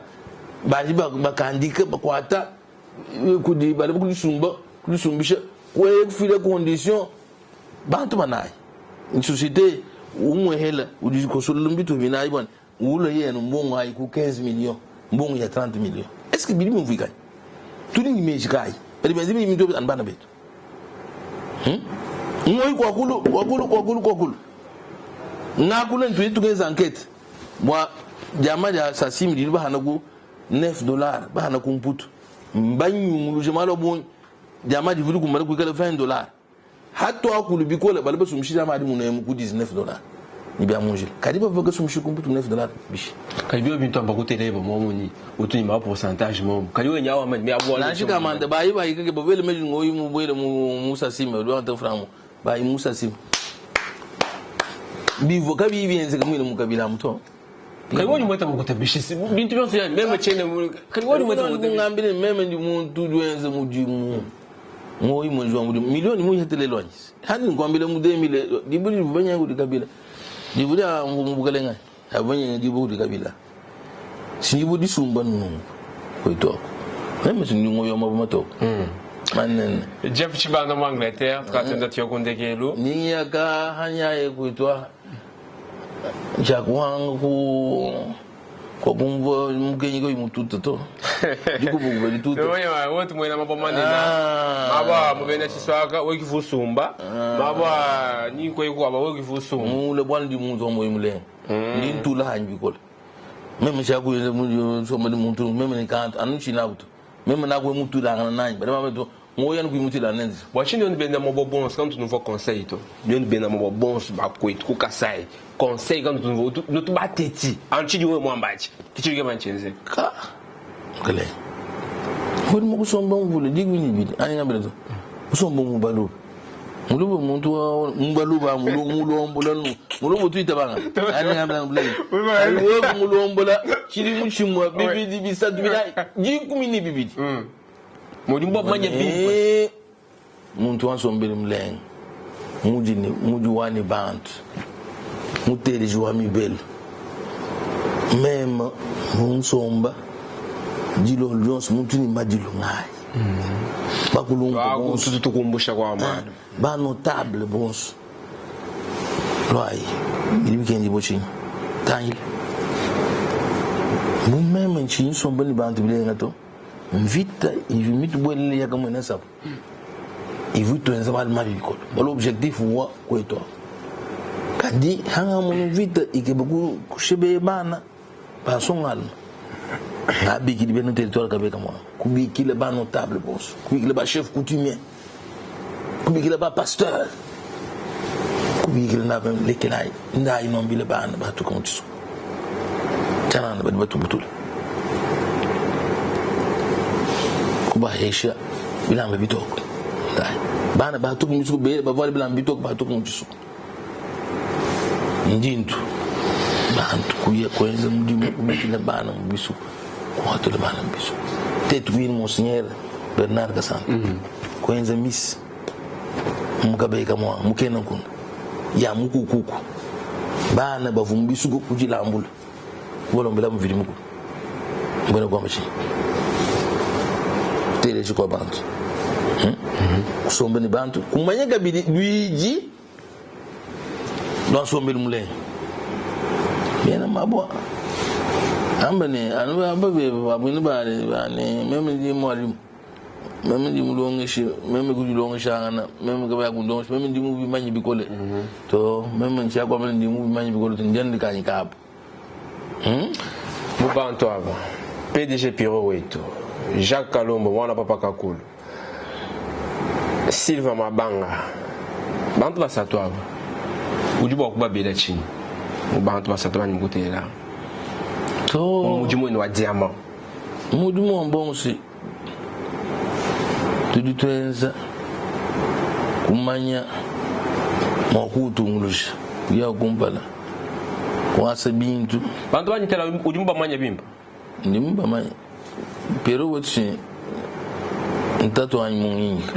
Baji ba bakandika bakwata kudi bali kudisumba kudisumbisha kwe kufile condition bantu banayi. Une société umwehela udikosola mbitu binayi bwana. Ulo yenu mbongo ayi ku 15 millions mbongo ya 30 millions. Est-ce que bili mvika? Tudi ni meji kai. Bali benzi mi mito anbana betu. Ngoi kwa kulu kwa kulu kwa kulu kwa kulu. Ngakule ntu tugenza enquête. Bwa jama ya sasimi dili bahana ku 9 dollars bahana ku mputu. Mbanyungulu jama lo bon jama di vulu kumara ku kala 20 dollars. Hato akulu bikola bali basumshira mali munemu ku 19 dollars. Ni bia mungile. Kadi ba voka sumshi ku mputu 9 dollars bishi. Kadi bio bintu amba kutele ba momoni utuni ma pourcentage mom. Kadi we nyawa man me abu Na shika manda ba yi ba yi kake ba wele meji ngoyi mu bwele mu Musa Sima do anta framu. Ba yi Musa Sima. Bivo kabi bienze kamwile mu kabila muto. Kadi woni mweta mu kuta bishi. Bintu byonse ya meme chene mu. Kadi woni mweta mu kuta bishi. Ngambile meme ndi muntu dwenze mudimu. Ngoyi mwenzi wa mudimu. Milioni mu hetelelwa nyisi. Hani ngwambile mu 2000 dibuli banya ku kabila. Dibuli mu bukalenga. Abanye dibu ku kabila. Sindibo disumba nungu kwetu ako. Meme sindi ngoyo mabo matoko. Manene. Jeff Chibanda mu Angleterre tukatenda tuya ku ndekelu. Ninyaka hanyaye kwitwa chakuhanga ku kwa kumva mukenyi ko imututa to. Dikubukuba lituta. Toye wote mwena mabo manena. Mabo mubena chiswaka wekivusumba. Mabo nyiko ikwaba wekivusumba. Mule bwana ndi muntu wa moyo mulenga. Ndi ntula hanyi bikola. Meme chakuyenza muntu ndi muntu meme ni kantu anuchina kuto. Meme nakwe mutulangana nanyi. Bale mabeto ngoya nikuimutila nenzi. Bwachini yoni benda mabo bons quand tu nous vois conseil to. Yoni benda mabo bons bakwetu ku Kasai. Conseil quand tu nous vois nous tu bateti. Anchi diwe mwambachi. Kichirike manchenze. Ka. Kale. Kuri mukusomba mvule digwini bidi. Ani ngambira to. Kusomba mubalu. Mulubu muntu wa mubaluba mulombola nu. Mulubu tuita banga. Ani ngambira ngambira. Wewe mulombola chiri muchimwa bibidi bisatu bila jikumi ni bibidi. Mujumba manya bimpa. Eh, Muntu wansombele mulenga. Muji ni muji wani bantu. Muteleji wa mibelo. Meme munsomba dilo lyonso muntu ni madilo ngai. Bakulungu bonso. Tukumbusha kwa mwana. Ba notable bonso. Lwai ili weekend bochinyi. Tangile. Mumeme nchinyi somba ni bantu bilenga to. Mvita ivi mitu bwelele yaka mwene sapo. Ivi tuenza bali mabi bikolo. Balo objectif wa kwetu. Kadi hanga munu vita ikebe ku kushebe bana basongal. Abikili beno territoire kabeka mwa. Kubikile ba notable bonso. Kubikile ba chef coutumier. Kubikile ba pasteur. Kubikile na ba lekelai. Ndai nombile bana batuka mutiso. Tana na badi batubutula. Kubahesha bilamba bitoko. Ndai. Bana batuka mutiso be bavale bilamba bitoko batuka mutiso. Ndintu bantu kuya kwenza mudimu kubikila bana mubisu kuhatula bana mubisu tetu kwini monsignor Bernard Kasanda kwenza misi mukabeka mwa mukena kuna ya mukukuku bana bavu mubisu kujilambula kubalombela muvili muku mbona kwa machi teleji kwa bantu kusomba ni bantu kumanya kabili lwiji lwansombeli mulenga bena mabwa amba ne anu amba be babwini bale bane meme ndi mwalimu meme ndi mulongeshi meme kujilongeshangana meme kaba kundongesha meme ndi mubimanyi bikole to meme nchakwa meme ndi mubimanyi bikole to ndi kanyi kapo Mubantu aba PDG Piro wetu Jacques Kalombo mwana papa Kakulu Silva Mabanga bantu basatu aba udi bwa kubabela chini bantu basatu bani mukutela to mudimu wenu wa diamant mudimu wa mbonsi tudi twenza kumanya mwakuutungulusha kuya kumpala kwasa bintu bantu banyitela udi mubamanya bimpa ndi mubamanya pero wetu ntatu wanyi munyika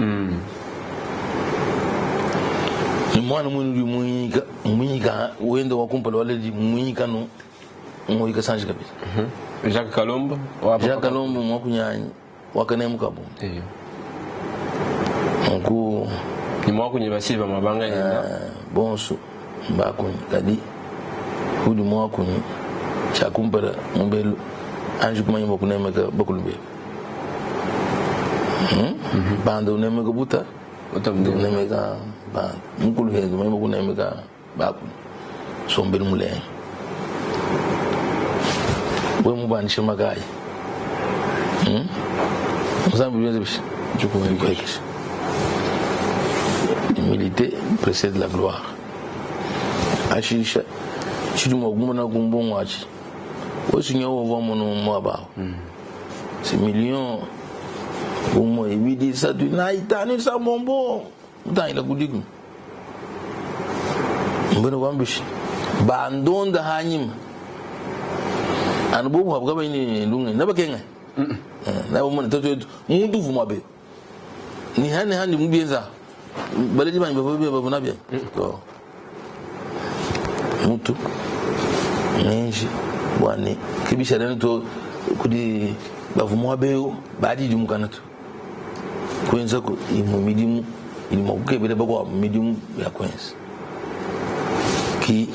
ni mwana mwini uli munyika munyika wenda wakumpala waledi munyika no ngoyika sanje kabisa Jacques Kalombo wa papa Jacques Kalombo mwakunyanyi wakanemuka bundu Eyo. nku ni mwakunyi ba Silva Mabanga yenda bonso mbakunyi kadi udi mwakunyi chakumpala mubelu anji kumanya bakunemeka bakulu bebe banda unemeka buta unemeka banda mukulu hedu manya bakunemeka bakunyi sombeli mulenga we mubandishe makayi Nzambi bienze bishi jukuwekesha L'humilité précède la gloire. Ashisha chiri mwakumona kumbongo achi. Wosinya wova mono mwabawo. C'est million umo ibidi satu na itani sa bombo. Mutangila kudiku. Mbona kwambishi. Bandonda hanyima. Anubobu habwa ni lunge nabakenga. Nabo mona tatu muntu vuma be. Ni hani hani mubienza. Baledi banyi bava bava nabya. To. Mutu. Nenji. Bua ne ke bishale anu to kudi bavua muaba eu badidimukana to kuenza imue midimu idi mua kukebela bakuabu midimu ya kuenza ki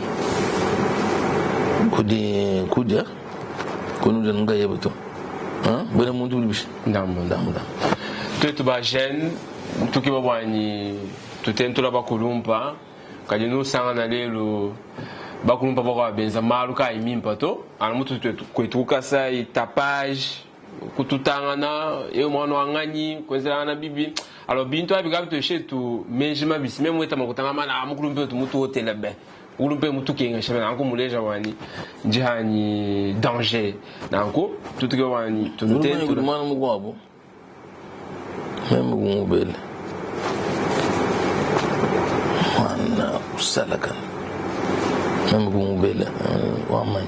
kudi kudia kunudia nkayebe to bena muntu budi bishi ndambu ndambu ndambu tuetu ba jeune tukeba buanyi tutentula bakulumpa Kadi nusangana lelu bakulumpa bakwa benza malu kayi mimpa to anu mutu tuetu kuetu ku Kasai tapage kututangana eu mwana wa nganyi kuenzelangana bibi alors bintu abi kabitueshe tu meji mabisi meme weta makutanga mana ah, mukulumpe wetu mutu hotela be mukulumpe mutukengesha be nanku muleja wani njihanyi danger nanku tutuke wani tunutentula mwana mukwabo meme kumubele mwana usalakana meme kumubele wamanyi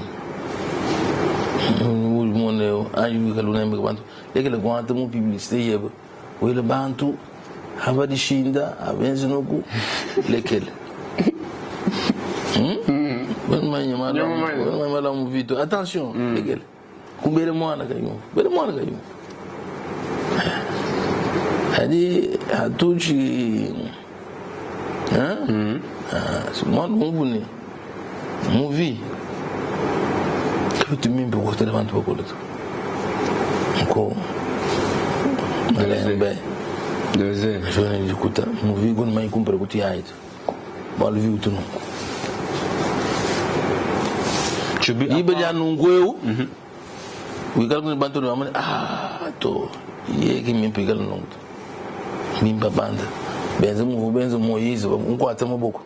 mone anji wikala bantu lekele kwanta mu publicité yebe wele bantu abadishinda abenzi noku lekele mala muvito attention lekele kumbele mwana kayumva bele mwana kayumva hadi hatuchi mwana umvune muvi kabitu mimpe kutela bantu bakolo to nko malembe deuxième jikuta muvi goni mai kumpere kuti yaito baluvi utunungu diba dia nungu eu wikala kuni bantu bamane ah to yeki mimpe ikala nungu mimpa banda benze muvu benze moyize nkwata maboko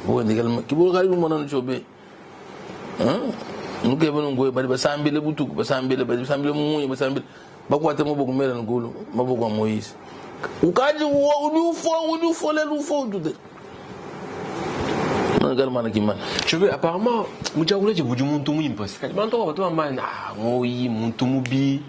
wendikala kibolo kali kumona nchobe nukebe nungu bali basambile butuku basambile bali basambile mumunye basambile bakwata maboko mela nkulu maboko a moyize ukaji udi ufo udi ufo lelu ufo tude mana kimana Chobe apparemment mujakula budi muntu muimpe kadi bantu bato bamba ah ngoyi muntu mubi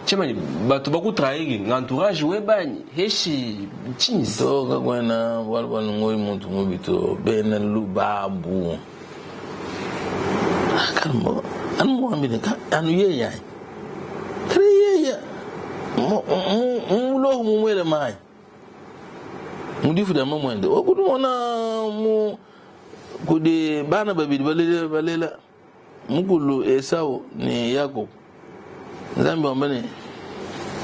chemani bato bakutraigi entourage webanyi heshi chinisi to kakwena bwali bwali ngoyi muntu mubi to bena lubabu kalmo anu muambile anu yeya kare yeya mulohu mumwele mai mudifu da mamwende okudumona mu kudi bana babidi balela balela mukulu Esau ni Yakob Nzambi wambane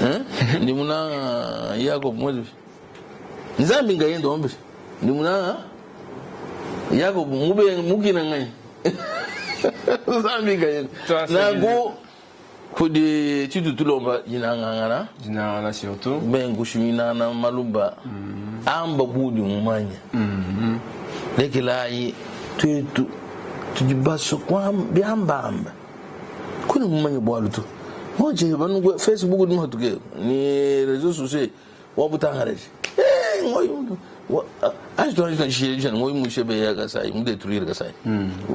eh ndimuna Yakob mwezi Nzambi ngayendo wambe ndimuna Yakob mube mukina ngai Nzambi ngayendo nangu kudi titu tulomba jinangangana jinangana surtout ben kushiminana maluba amba budi mumanya lekelayi twetu tujibaso kwa byambamba kuni mumanya bwalu tu ngoje banu facebook ni hatuke ni réseaux sociaux wabutangareje eh ngoyi aje to aje shire ngoyi mushebe ya kasai mu détruire kasai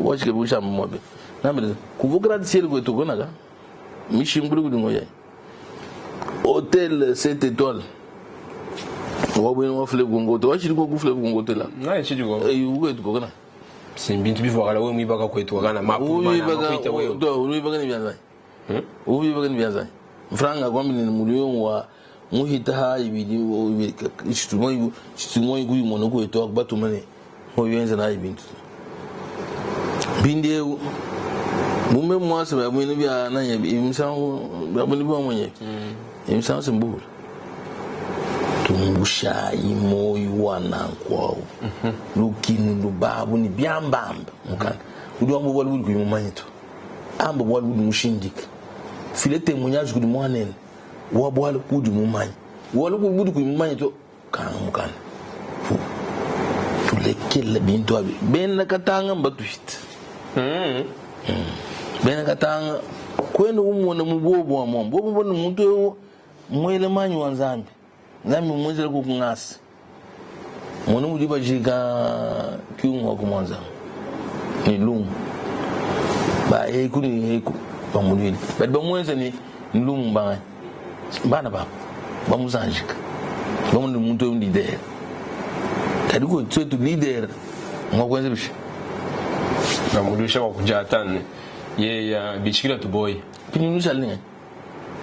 wachike busha mobe nambe kuvukira ciel kwetu konaka mishimbuli kudi ngoyi hôtel 7 étoiles wabwene wa fleuve Congo to wachiri ko ku fleuve Congo te la ngai chidi ko eh ukwetu kokana simbintu bivwakala we mwibaka kwetu wakana mapu makwita wewe to uibaka ni byanzai uibaka ni byanzai mfranga kwambi ni mulio wa muhita ha ibidi chitumoi chitumoi kuyi mono kwetu akubatumane moyenza na ibintu bindeu mume mwase ba mwene bya nanye imisango bya mwene bwa mwenye imisango simbula tungushayi moyo wa nankwawo lukinu lubabu ni byambamba mukana udi wamba bwali budi kuyimumanya to amba bwali budi mushindika file témoignage kudi mwanene wa bwali budi mumanya wali budi kuyimumanya to kanga mukana tulekele bintu abi bena katanga mbatuhita bena katanga kwenda umona mubobo wa mombo bobo bona muntu ewo mwele manyi wa nzambi nzambi mwezele kukungasa mwana udi bajika kyungu wa kumwanza ni lungu ba eku ni eku bamulwile badi bamwenza ni lungu bangani bana babo bamuzanjika bamundi muntu ewu leader kadi ko twetu leader mwakwenza bisha bamulwisha wakujatane Yeya bishikila tuboyi. Pini nushale ne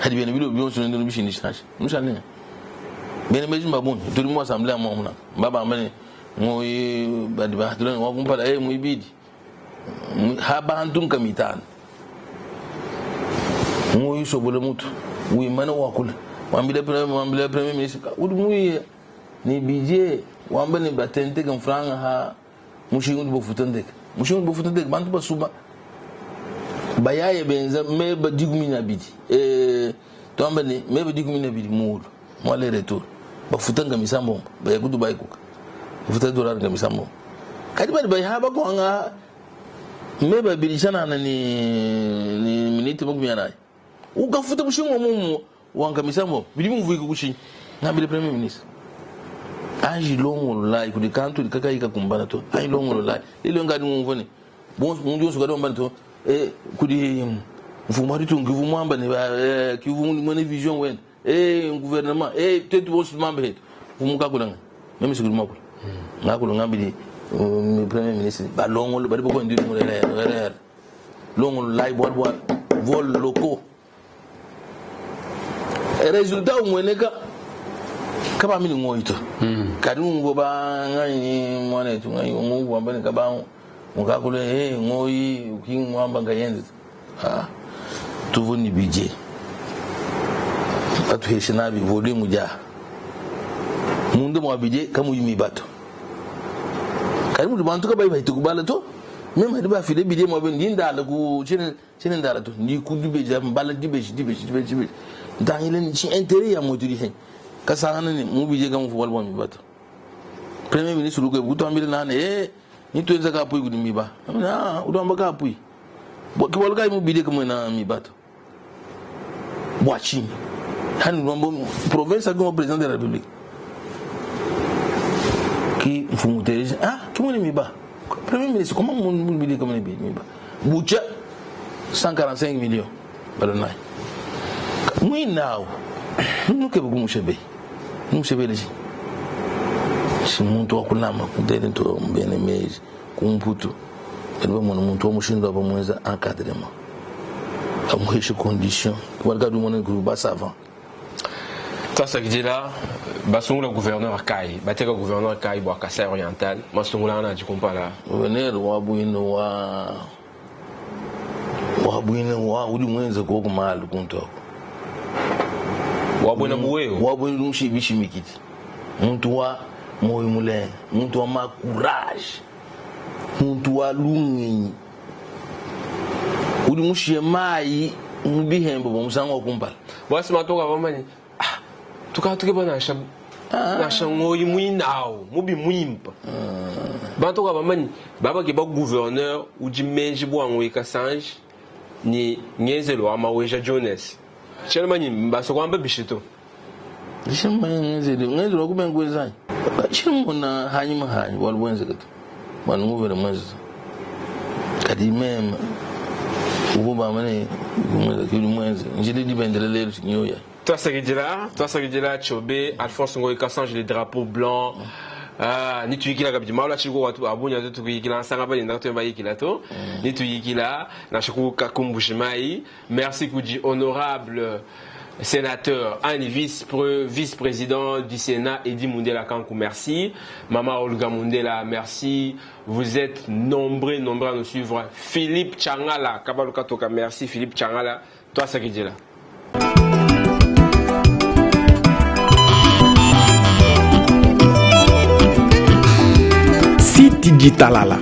hadi bena bilo bionso nende nubishindisha nansha nushale ne bena meji mbabungi tudi mu assemblée ya muamuna mbabamba ne ngoyi badi bahatula ne wakumpala eh muibidi ha bantu nkamitano ngoyi usobole mutu wimana wakula wambila wambila premier ministre udi muye ne budget wamba ne batenteke mfranga ha mushinga udi bafuta ndeke mushinga udi bafuta ndeke bantu basuba bayaye benza meba dikumi na abidi eh, twamba ne meba dikumi na abidi muulu mu aller retour bafuta nga misambombo baya ku Dubai kuka bafuta dollar nga misambombo kadi badi bayaha bakwanga meba abidi tshianana ni ni minute makumi anayi ukafuta mushinga wa mumu wanka misambo bidi bimvuika kushinyi ngambile premier ministre anji longololayi kudi kantu udi kakayi kakumbana to anji longololayi lelo ngadi ngumvua ne bonso muntu yonso kadi wamba ne to eh, kudi mfumu wa ditunga kivu muamba ne eh, kivu muena vision wende eh, gouvernement eh, tetu bonso tumambe hetu mfumu kakula meme sikuli makula ngakula ngambili premier ministre balongolo badi boko ndi ngolele longololayi bua bua vol locaux Resultat umueneka kaba mini ngoyi to kadi umvua ba nganyi mwanetu nganyi umuvua wamba ne kaba mukakule eh ngoyi ukingwamba ngayenze ah tuvu ni budget batuheshe nabi volume ja munda mwa budget kamuyi mibato kadi mudi bantu kabayi bahita kubala to meme hadi bafile budget mwabe ndi ndala ku chine Tshiena ndala to, ndi ku dibeji apa mbala dibeji dibeji dibeji dibeji ntangile ne tshi interet ya muetu di kasangana ne mu bije ka mufu bualu bua miba to. Premier ministre udi kutuambila nane eh ni tuenza ka apui kudi miba. Ah udi wamba ka apui. Ke bualu kayi mu bije kamuena miba to. Bua tshinyi? Hani wamba province akuma président de la République. Ki mfumu teleje ah kimwene miba. Premier ministre comment mu bije kamwene miba? Bucha 145 millions balonai mwinawo nukebe kumushebe numushebeleshi si muntu wakulama kudele nto mbene meji kumputu bali bamona muntu wa mushindu aba mwenza encadrement amuheshe condition walika dumona ba savant Twasakidila basungula gouverneur kayi bateka gouverneur kayi bua Kasai Oriental masungula ana adi kumpala. Gouverneur wa buino wa wa buino wa udi mwenze koku malu kuntu ako. Wa buina buwewe. Wa buino mushibishi mikiti. Muntu wa moyo mulenga, muntu wa ma courage, muntu wa lungenyi. Udi mushiye mayi mu bihembo bua musangu wa kumpala. Bwasi matoka bamanye ah tukatuke nansha nansha ngoyi muinawu mubi muimpa bantu ka bamanye babake ba gouverneur udi menji bua ngoyi kasanji ni ngenzelo wa maweja Jones tshiena manyi mbaso kwamba bishi to Ndishimanya ngenzelo ngenzelo wakubenga kwenzanyi chimona hanyuma hanyi bualu buenzeka to bua nunguvele muenze to kadi meme uvu bamba ne muenze kudi muenze njili dibendele lelu nyoya Twasakidila, twasakidila Chobe, Alphonse Ngoyi Kasanji, le drapeau blanc. Ah, nituyikila kabidi malu atshiko watu abunya to tukuyikila nsanga bali ndaka bayikila to nituyikila nansha ku kakumbushi mai merci kudi honorable sénateur Annie vice-président du Sénat Eddy Mundela Kanku merci Mama Olga Mundela merci vous êtes nombreux nombreux à nous suivre Philippe Changala Kabaluka Toka merci Philippe Changala toi Sakidila. City Ditalala.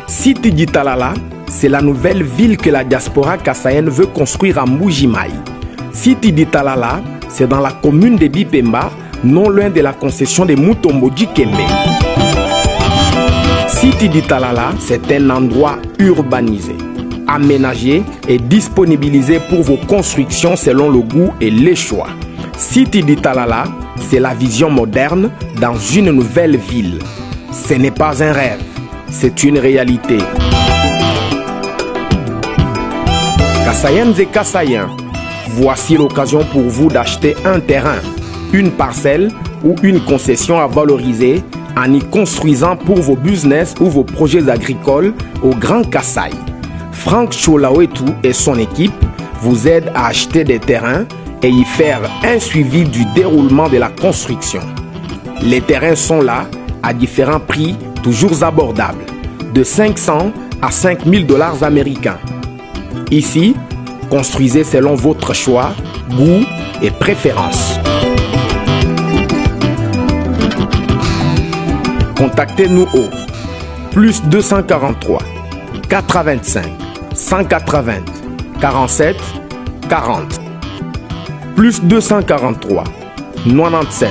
City Ditalala, c'est la nouvelle ville que la diaspora kassaïenne veut construire à Mbuji-Mayi. City Ditalala, c'est dans la commune de Bipemba, non loin de la concession de Mutombo Dikembe. City Ditalala, c'est un endroit urbanisé, aménagé et disponibilisé pour vos constructions selon le goût et les choix. City Ditalala, c'est la vision moderne dans une nouvelle ville. Ce n'est pas un rêve, c'est une réalité. Kassaïennes et Kassaïens, voici l'occasion pour vous d'acheter un terrain, une parcelle ou une concession à valoriser en y construisant pour vos business ou vos projets agricoles au Grand Kasaï. Franck Cholawetu et son équipe vous aident à acheter des terrains et y faire un suivi du déroulement de la construction. Les terrains sont là à différents prix toujours abordables, de 500 à 5000 dollars américains. Ici, construisez selon votre choix, goût et préférence. Contactez-nous au plus 243 85 180 47 40 plus 243 97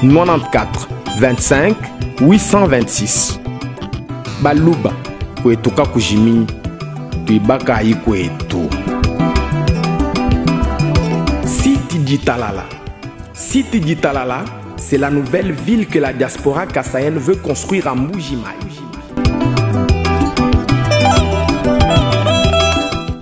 94 25 826 Baluba kwetu kakujiminyi tuibakayi kwetu. Site Ditalala. Site Ditalala, c'est la nouvelle ville que la diaspora kassaïenne veut construire à Mbujimayi.